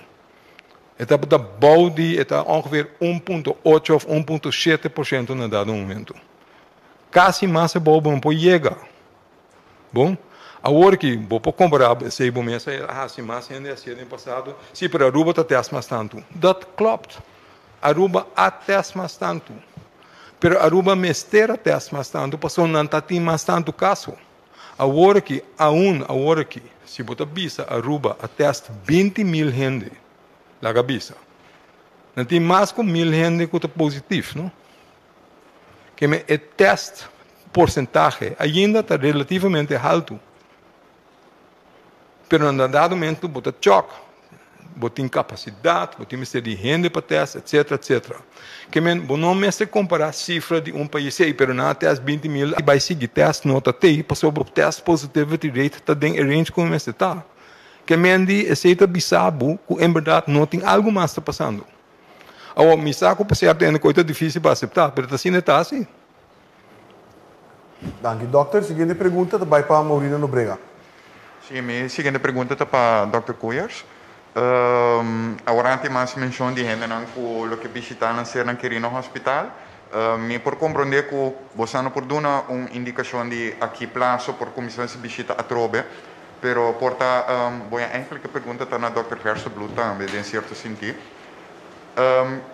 E tabata bou di, e ta ongeveer 1.8 òf 1.7% na dado momento. Kasi mas abou bo no por yega. Bon, awor ki bo por kompará esei bo mes a hasi mas hende hasié den pasado, si, pero Aruba ta tèst mas tantu. Dat klopt. Aruba a tèst mas tantu. Pero Aruba mester a tèst mas tantu pasobra nan ta tin mas tantu kaso. Awor ki, aun awor ki, si bo ta bisa Aruba a tèst 20.000 hende, laga bisa. Nan tin mas ku 1.000 hende ku ta positif, no? Ke men e tèst porsentahe ainda ta relativamente haltu. Pero na dado momento bo ta chòk, bo tin kapasidat, bo tin mester di hende pa tèst, etsetera, etsetera. Ke men bo no mester kompará sifra di un pais ei, pero nan a tèst 20.000 i bai sigui tèst no ta tei, pasobra bo tèst positivity rate ta den e range ku mester ta. Ke men di esei ta bisa bo ku en bèrdat no tin algu mas ta pasando. Awor, mi sa ku pa sierto hende koi ta difísil pa aseptá, pero ta asina e ta hasi. Danki, dòkter. Siguiente pregunta ta bai pa Maurina Nobrega. Sí, mi siguiente pregunta ta pa dòkter Koeyers. Awor antes mas menshon di hendenan ku lo ke bishitá nan sernan kerí na hospital. Mi por komprondé ku boso no por duna un indikashon di a ki plaso por kuminsá si bishita atrobe, pero por ta, bo ya eigenlijk e pregunta ta na dòkter Gerstenbluth tambe den sierto sintí.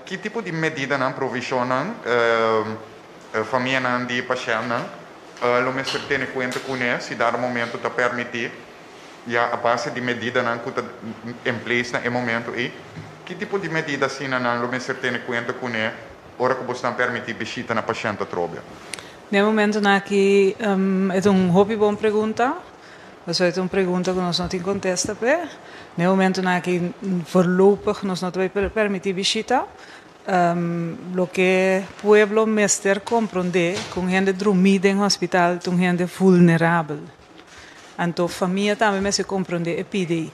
Ki tipo di medidanan, provishonnan, famianan di pashèntnan lo mester tene kuenta kuné si dado momento ta permití, ya a base di medidanan ku ta en place na e momento ei? Ki tipo di medida asina nan lo mester tene kuenta kuné ora ku bosnan permití bishita na pashènt atrobe? Na e momentonan aki e ta un hopi bon pregunta. Pasobra e ta un pregunta ku nos no tin kontesta p'e. Na e momentonan aki voorlopig nos no ta bai permití bishita. Loke pueblo mester komprondé ku un hende drumí den hospital ta un hende vulnerabel. Anto famia tambe mester komprondé e pidi ei.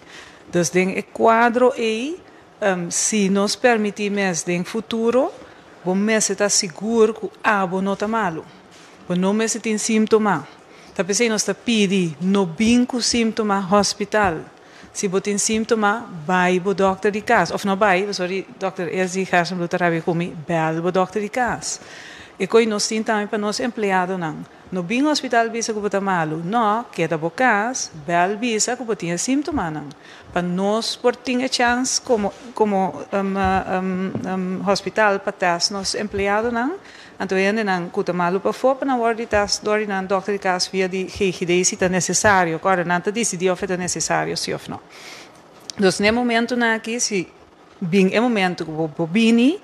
Dus den e kuadro ei si nos permití mes den futuro bo mester ta sigur ku abo no ta malu. Bo no mester tin símtoma. Ta p'esei nos ta pidi, no bin ku símtoma hospital. Si bo tin símtoma, bai bo dòkter di kas. Òf no bai, pasobra dòkter Elsie Gerstenbluth ta rabia ku mi, bèl bo dòkter di kas. E koi nos tin tambe pa nos empleadonan. No bin hospital bisa ku bo ta malu. No, keda bo kas, bèl bisa ku bo tin e símtomanan. Pa nos por tin e chèns komo komo hospital pa tèst nos empleadonan, anto e hendenan ku ta malu pafó pa nan wòrdu di tèst dor di nan dòkter di kas via di GGD si ta nesesario. Kòrda, nan ta disidí òf e ta nesesario si òf no. Dus n'e momentunan aki si Bin e momento ku bo por bini,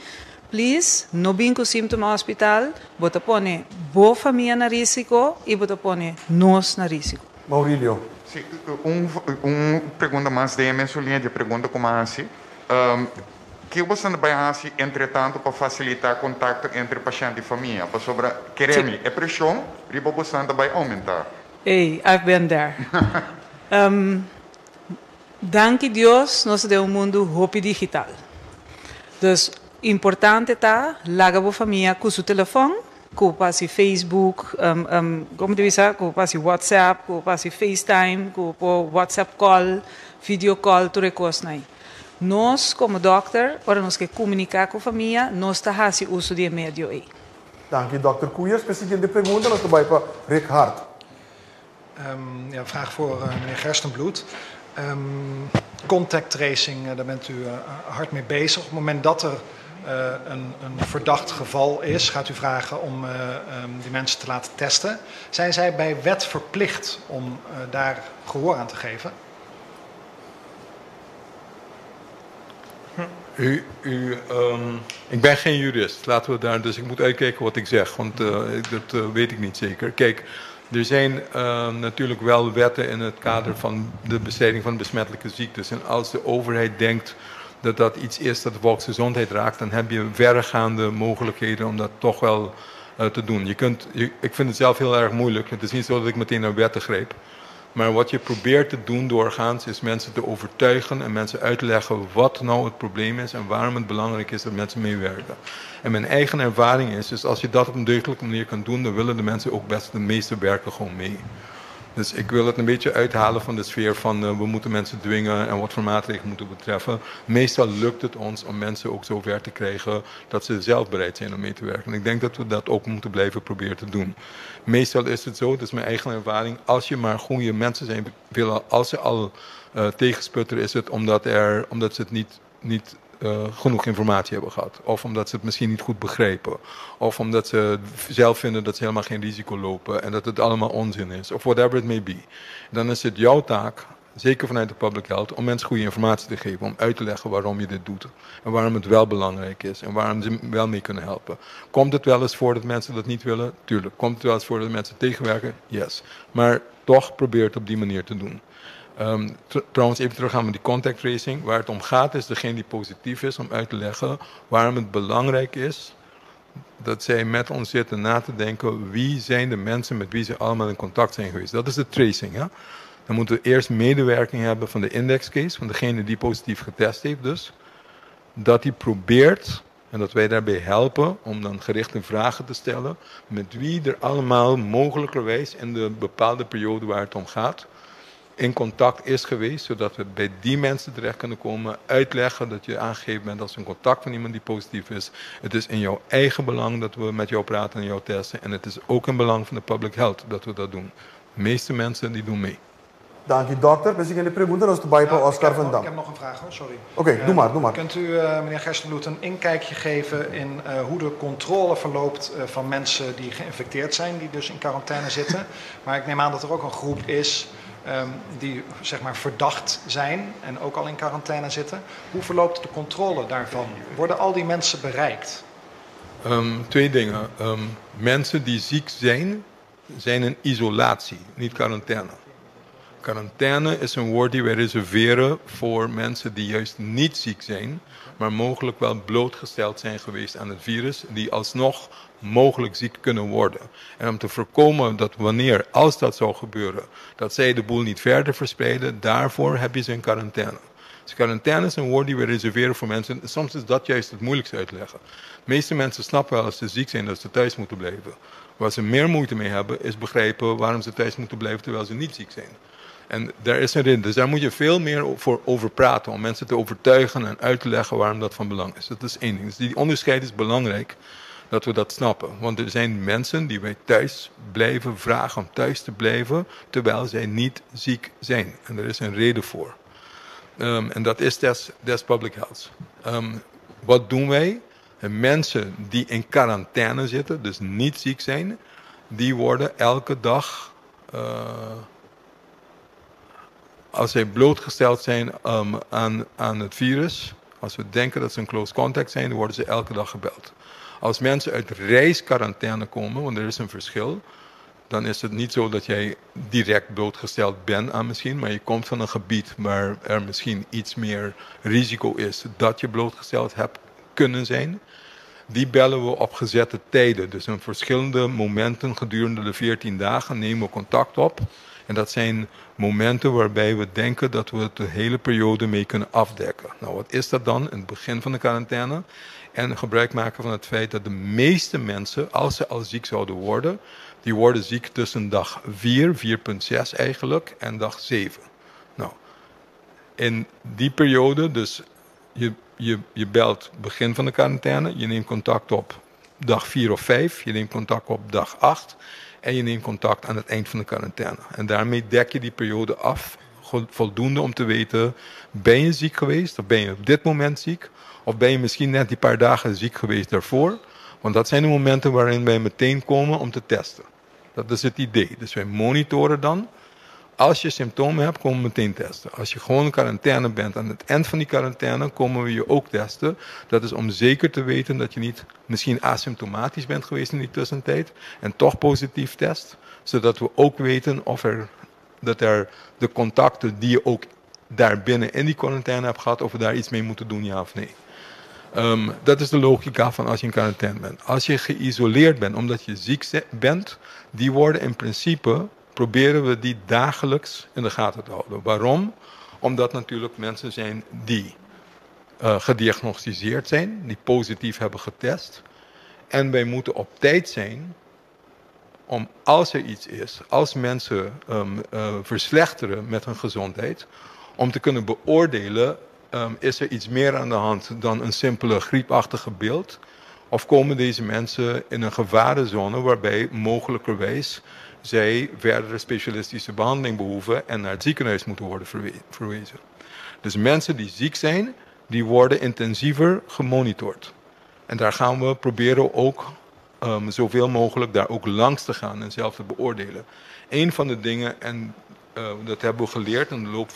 please no bin ku símtoma hospital, bo ta pone bo famia na rísiko i bo ta pone nos na rísiko. Maurilio. Sí, un un pregunta mas den e mesun liña di e pregunta ku mi a hasi. Ke bo ta bai hasi entretanto pa fasilitá kontakto entre pashènt i famia? Pasobra, kere mi, e preshon riba bo ta bai oumentá. Ey, I've been there. Danki Dios nos ta den un mundu hopi digital. Dus importante ta laga bo famia ku su telefòn, ku por hasi Facebook, komo ta bisa, ku por hasi WhatsApp, ku por hasi FaceTime, ku por WhatsApp call, video call, tur e kosnan ei. Nos komo dòkter ora nos ke komuniká ku famia nos ta hasi uso di e medio ei. Danki dòkter Koeiers. P'e siguiente pregunta nos ta bai pa Rick Hart. Ja, een vraag voor meneer Gerstenbluth. Contact tracing, daar bent u hard mee bezig. Op het moment dat er een, een verdacht geval is, gaat u vragen om die mensen te laten testen. Zijn zij bij wet verplicht om daar gehoor aan te geven? U, u, um, ik ben geen jurist, laten we daar, dus ik moet uitkijken wat ik zeg, want uh, dat uh, weet ik niet zeker. Kijk, er zijn uh, natuurlijk wel wetten in het kader van de bestrijding van besmettelijke ziektes. En als de overheid denkt dat dat iets is dat de volksgezondheid raakt, dan heb je verregaande mogelijkheden om dat toch wel uh, te doen. Je kunt, je, ik vind het zelf heel erg moeilijk. Het is niet zo dat ik meteen naar wetten greep. Maar wat je probeert te doen doorgaans is mensen te overtuigen en mensen uit te leggen wat nou het probleem is en waarom het belangrijk is dat mensen meewerken. En mijn eigen ervaring is, dus als je dat op een deugdelijke manier kan doen, dan willen de mensen ook best de meeste werken gewoon mee. Dus ik wil het een beetje uithalen van de sfeer van we moeten mensen dwingen en wat voor maatregelen moeten we treffen. Meestal lukt het ons om mensen ook zover te krijgen dat ze zelf bereid zijn om mee te werken. En ik denk dat we dat ook moeten blijven proberen te doen. Meestal is het zo, dat is mijn eigen ervaring, als je maar goede mensen zijn willen, als ze al tegensputteren, is het omdat, er, omdat ze het niet, niet genoeg informatie hebben gehad. Of omdat ze het misschien niet goed begrijpen. Of omdat ze zelf vinden dat ze helemaal geen risico lopen en dat het allemaal onzin is. Of whatever it may be. Dan is het jouw taak, zeker vanuit de public health, om mensen goede informatie te geven. Om uit te leggen waarom je dit doet. En waarom het wel belangrijk is. En waarom ze wel mee kunnen helpen. Komt het wel eens voor dat mensen dat niet willen? Tuurlijk. Komt het wel eens voor dat mensen tegenwerken? Yes. Maar toch probeer het op die manier te doen. Trouwens, even teruggaan met die contact tracing. Waar het om gaat is degene die positief is, om uit te leggen waarom het belangrijk is dat zij met ons zitten na te denken wie zijn de mensen met wie ze allemaal in contact zijn geweest. Dat is de tracing. Hè? Dan moeten we eerst medewerking hebben van de indexcase, van degene die positief getest heeft dus. Dat die probeert, en dat wij daarbij helpen om dan gerichte vragen te stellen, met wie er allemaal mogelijkerwijs in de bepaalde periode waar het om gaat, in contact is geweest, zodat we bij die mensen terecht kunnen komen, uitleggen dat je aangegeven bent als een contact van iemand die positief is. Het is in jouw eigen belang dat we met jou praten en jou testen en het is ook in belang van de public health dat we dat doen. De meeste mensen die doen mee. Danki dòkter. P'e siguiente pregunta nos ta bai pa Oscar van Dam. Ik heb nog een vraag hoor, sorry. Oké, doe maar, doe maar. Kunt u meneer Gerstenbluth een inkijkje geven in hoe de controle verloopt van mensen die geïnfecteerd zijn, die dus in quarantaine zitten? Maar ik neem aan dat er ook een groep is die zeg maar verdacht zijn en ook al in quarantaine zitten. Hoe verloopt de controle daarvan? Worden al die mensen bereikt? Twee dingen. Mensen die ziek zijn, zijn in isolatie, niet quarantaine. Quarantaine is een woord die wij reserveren voor mensen die juist niet ziek zijn, maar mogelijk wel blootgesteld zijn geweest aan het virus, die alsnog mogelijk ziek kunnen worden. En om te voorkomen dat wanneer, als dat zou gebeuren, dat zij de boel niet verder verspreiden, daarvoor heb je ze in quarantaine. Dus quarantaine is een woord die we reserveren voor mensen. Soms is dat juist het moeilijkste uitleggen. De meeste mensen snappen wel als ze ziek zijn dat ze thuis moeten blijven. Waar ze meer moeite mee hebben, is begrijpen waarom ze thuis moeten blijven terwijl ze niet ziek zijn. En daar is een reden. Dus daar moet je veel meer voor over praten, om mensen te overtuigen en uit te leggen waarom dat van belang is. Dat is één ding. Dus die onderscheid is belangrijk. Dat we dat snappen. Want er zijn mensen die wij thuis blijven vragen om thuis te blijven, terwijl zij niet ziek zijn. En er is een reden voor. En dat is des public health. Wat doen wij? En mensen die in quarantaine zitten, dus niet ziek zijn, die worden elke dag, als zij blootgesteld zijn aan het virus, als we denken dat ze een close contact zijn, dan worden ze elke dag gebeld. Als mensen uit reisquarantaine komen, want er is een verschil, dan is het niet zo dat jij direct blootgesteld bent aan misschien, maar je komt van een gebied waar er misschien iets meer risico is dat je blootgesteld hebt kunnen zijn. Die bellen we op gezette tijden. Dus in verschillende momenten gedurende de 14 dagen nemen we contact op. En dat zijn momenten waarbij we denken dat we het de hele periode mee kunnen afdekken. Wat is dat dan? In het begin van de quarantaine. En gebruik maken van het feit dat de meeste mensen, als ze al ziek zouden worden, die worden ziek tussen dag 4, 4,6 eigenlijk, en dag 7. In die periode, dus je belt begin van de quarantaine, je neemt contact op dag 4 of 5, je neemt contact op dag 8 en je neemt contact aan het eind van de quarantaine. En daarmee dek je die periode af, voldoende om te weten, ben je ziek geweest of ben je op dit moment ziek? Of ben je misschien net die paar dagen ziek geweest daarvoor? Want dat zijn de momenten waarin wij meteen komen om te testen. Dat is het idee. Dus wij monitoren dan. Als je symptomen hebt, komen we meteen testen. Als je gewoon in quarantaine bent, aan het eind van die quarantaine komen we je ook testen. Dat is om zeker te weten dat je niet misschien asymptomatisch bent geweest in die tussentijd en toch positief test. Zodat we ook weten of er, dat er de contacten die je ook daar binnen in die quarantaine hebt gehad, of we daar iets mee moeten doen, ja of nee. Dat is de logica van als je in quarantaine bent. Als je geïsoleerd bent omdat je ziek bent, die worden in principe, proberen we die dagelijks in de gaten te houden. Waarom? Omdat natuurlijk mensen zijn die gediagnosticeerd zijn, die positief hebben getest. En wij moeten op tijd zijn om als er iets is, als mensen verslechteren met hun gezondheid, om te kunnen beoordelen, is er iets meer aan de hand dan een simpele griepachtige beeld? Of komen deze mensen in een gevarenzone waarbij mogelijkerwijs zij verdere specialistische behandeling behoeven en naar het ziekenhuis moeten worden verwezen? Dus mensen die ziek zijn, die worden intensiever gemonitord. En daar gaan we proberen ook zoveel mogelijk daar ook langs te gaan en zelf te beoordelen. Een van de dingen, en dat hebben we geleerd in de loop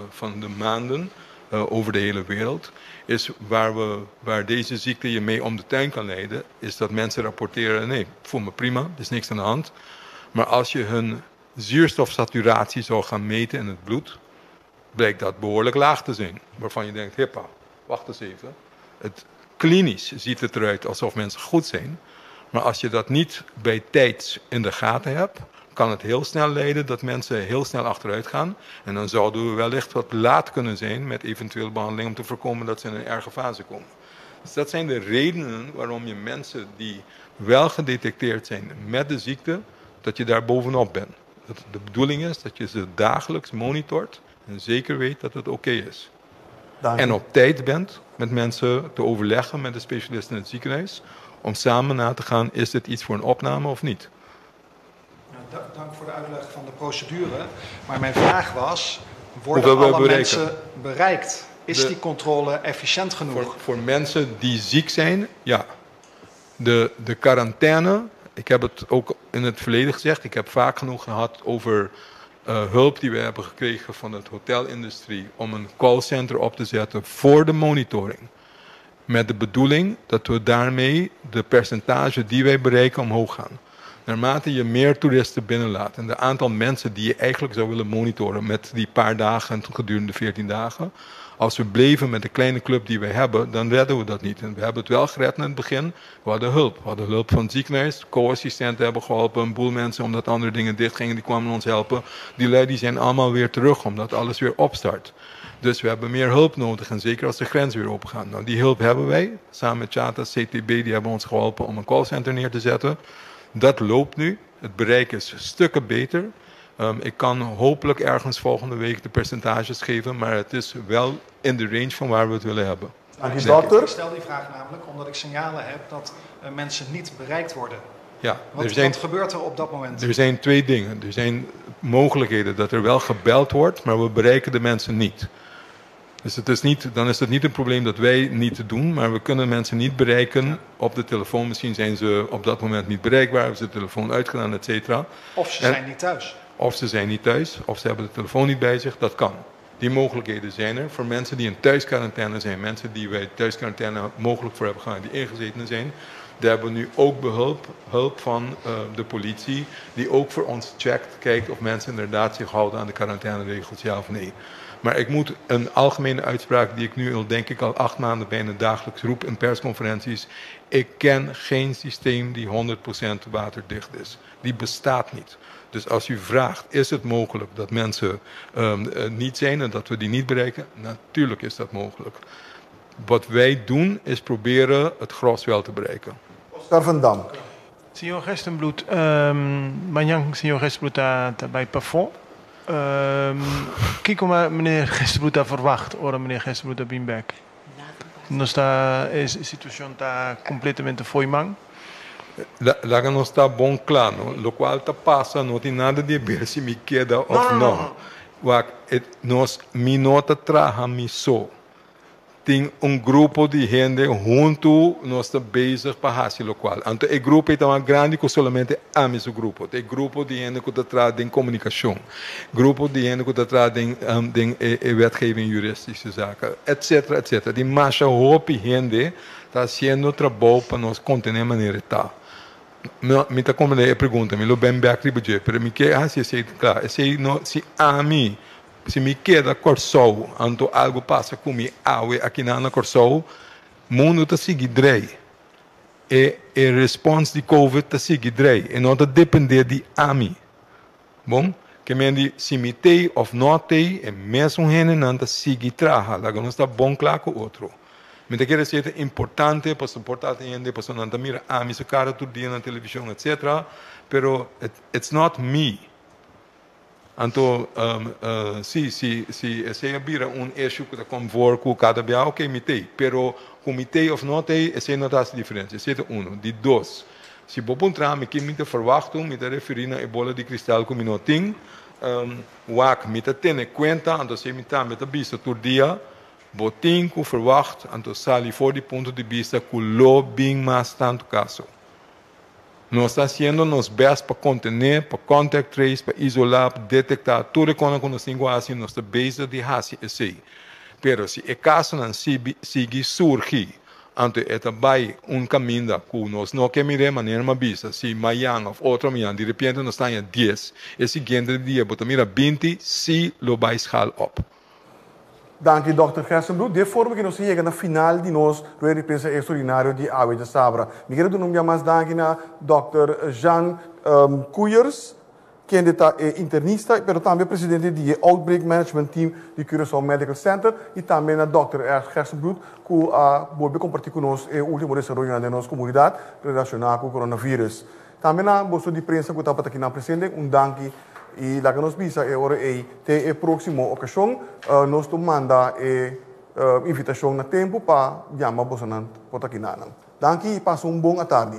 van de maanden over de hele wereld, is waar deze ziekte je mee om de tuin kan leiden, is dat mensen rapporteren, nee, ik voel me prima, er is niks aan de hand. Maar als je hun zuurstofsaturatie zou gaan meten in het bloed, blijkt dat behoorlijk laag te zijn. Waarvan je denkt, hippa, wacht eens even. Het klinisch ziet het eruit alsof mensen goed zijn. Maar als je dat niet bij tijds in de gaten hebt, kan het heel snel leiden dat mensen heel snel achteruit gaan. En dan zouden we wellicht wat laat kunnen zijn met eventuele behandeling om te voorkomen dat ze in een erge fase komen. Dus dat zijn de redenen waarom je mensen die wel gedetecteerd zijn met de ziekte, dat je daar bovenop bent. Dat de bedoeling is dat je ze dagelijks monitort en zeker weet dat het oké is. Dank u. En op tijd bent met mensen te overleggen met de specialisten in het ziekenhuis, om samen na te gaan, is dit iets voor een opname of niet? Dank voor de uitleg van de procedure. Maar mijn vraag was, worden Hoeveel we alle bereiken? mensen bereikt? Is die controle efficiënt genoeg? Voor mensen die ziek zijn, ja. De quarantaine, ik heb het ook in het verleden gezegd, ik heb vaak genoeg gehad over hulp die we hebben gekregen van het hotelindustrie om een callcenter op te zetten voor de monitoring. Met de bedoeling dat we daarmee de percentage die wij bereiken omhoog gaan. Naarmate je meer toeristen binnenlaat en de aantal mensen die je eigenlijk zou willen monitoren met die paar dagen en gedurende 14 dagen, als we bleven met de kleine club die wij hebben, dan redden we dat niet. En we hebben het wel gered in het begin. We hadden hulp. We hadden hulp van het ziekenhuis. Co-assistenten hebben geholpen. Een boel mensen, omdat andere dingen dicht gingen, die kwamen ons helpen. Die lui die zijn allemaal weer terug, omdat alles weer opstart. Dus we hebben meer hulp nodig. En zeker als de grens weer open gaat. Die hulp hebben wij. Samen met Chata, CTB, die hebben ons geholpen om een callcenter neer te zetten. Dat loopt nu. Het bereik is stukken beter. Ik kan hopelijk ergens volgende week de percentages geven, maar het is wel in de range van waar we het willen hebben. Dank u, Denk ik. dokter. Ik stel die vraag namelijk omdat ik signalen heb dat mensen niet bereikt worden. Ja, Wat, er zijn, wat gebeurt er op dat moment? Er zijn twee dingen. Er zijn mogelijkheden dat er wel gebeld wordt, maar we bereiken de mensen niet. Dus het is niet, dan is het niet een probleem dat wij niet doen, maar we kunnen mensen niet bereiken op de telefoon. Misschien zijn ze op dat moment niet bereikbaar, hebben ze de telefoon uitgedaan, et cetera. Of ze zijn niet thuis. Of ze zijn niet thuis, of ze hebben de telefoon niet bij zich, dat kan. Die mogelijkheden zijn er voor mensen die in thuisquarantaine zijn, mensen die wij thuisquarantaine mogelijk voor hebben gehad, die ingezetenen zijn. Daar hebben we nu ook hulp van de politie, die ook voor ons checkt, kijkt of mensen inderdaad zich houden aan de quarantaineregels, ja of nee. Maar ik moet een algemene uitspraak die ik nu al, denk ik, al 8 maanden bijna dagelijks roep in persconferenties. Ik ken geen systeem die 100% waterdicht is. Die bestaat niet. Dus als u vraagt, is het mogelijk dat mensen niet zijn en dat we die niet bereiken? Natuurlijk is dat mogelijk. Wat wij doen is proberen het gros wel te bereiken. Oscar van Dam. Señor Gerstenbluth, mañan señor Gerstenbluth ta bai pafó. Kiko meneer Gerstenbluth ta verwacht, ora meneer Gerstenbluth ta bin bek? Nos ta, e situacion ta completamente fo'i man? Laga nos ta bon kla, no? Lokual ta pasa no tin nada di haber si mi keda of no. Wak, nos, mi no ta traha mi so. Tin un grupo di hende huntu nos ta bezig pa hasi lokual. Anto e grupo ei ta mas grandi ku solamente ami su grupo. Ta e grupo di hende ku ta traha den komunikashon, grupo di hende ku ta traha den den e wetgeving juristische zaken, etcetera, etcetera. Tin masha hopi hende ta hasiendo trabou pa nos kontené manera e ta. Mi ta komprendé e pregunta, mi lo ben bèk riba dje, pero mi ke hasi esei kla. Esei no, si ami Si mi keda Kòrsou, anto algu pasa ku mi awe akinan na Kòrsou, mundu ta sigui drei. E e respons di Covid ta sigui drei. E no ta dependé di ami. Bon, ke men di si mi t'ei òf no t'ei, e mesun hendenan ta sigui traha. Laga nos ta bon kla ku otro. Mi ta kere esei ta importante pasobra por ta hende pasobra nan ta mira ami su kara tur dia na televishon etcetera, pero it's not me. Anto, sí, si, si esei a bira un issue ku ta kom voor ku kada bia, oké, mi t'ei. Pero ku mi t'ei òf no t'ei, esei no ta hasi diferensia. Esei ta unu. Di dos, si bo puntra mi kin mi ta ferwachtu, mi ta referí na e bola di kristal ku mi no tin. Wak, mi ta tene kuenta, anto esei mi tambe ta bisa tur dia, bo tin ku ferwacht, anto sali for di punto di bista ku lo bin mas tantu kaso. Nos ta hasiendo nos best pa kontené, pa contact trace, pa isolá, pa detektá tur e konan ku nos tin ku hasi, nos ta bezig di hasi esei. Pero si e kasonan sigui surgi, anto e ta bai un kaminda ku nos no ke mir'é, manera mi a bisa, si mayan òf otro mayan di repente nos ta haña dies, e siguiente dia bo ta mira binti, si lo bai schaal op. Danki Dòkter Gerstenbluth. Di e forma ki nos a yega na final di nos rueda di prensa extraordinario di awe djasabra. Mi kere duna un bia mas danki na Dòkter Jean Koeyers, kende ta e internista pero tambe presidente di e Outbreak Management Team di Curaçao Medical Center y tambe na Dòkter Gerstenbluth cu a bolbe comparti cu nos e ultimo desaroyonan den nos comunidad relaciona cu coronavirus. Tambe na boso di prensa cu tabata akinan presente un danki y laga nos bisa e ora ey te e proximo ocasion nos lo manda e invitacion na tempo pa yama bosonan por ta akinanan. Danki y pasa un bon atardi.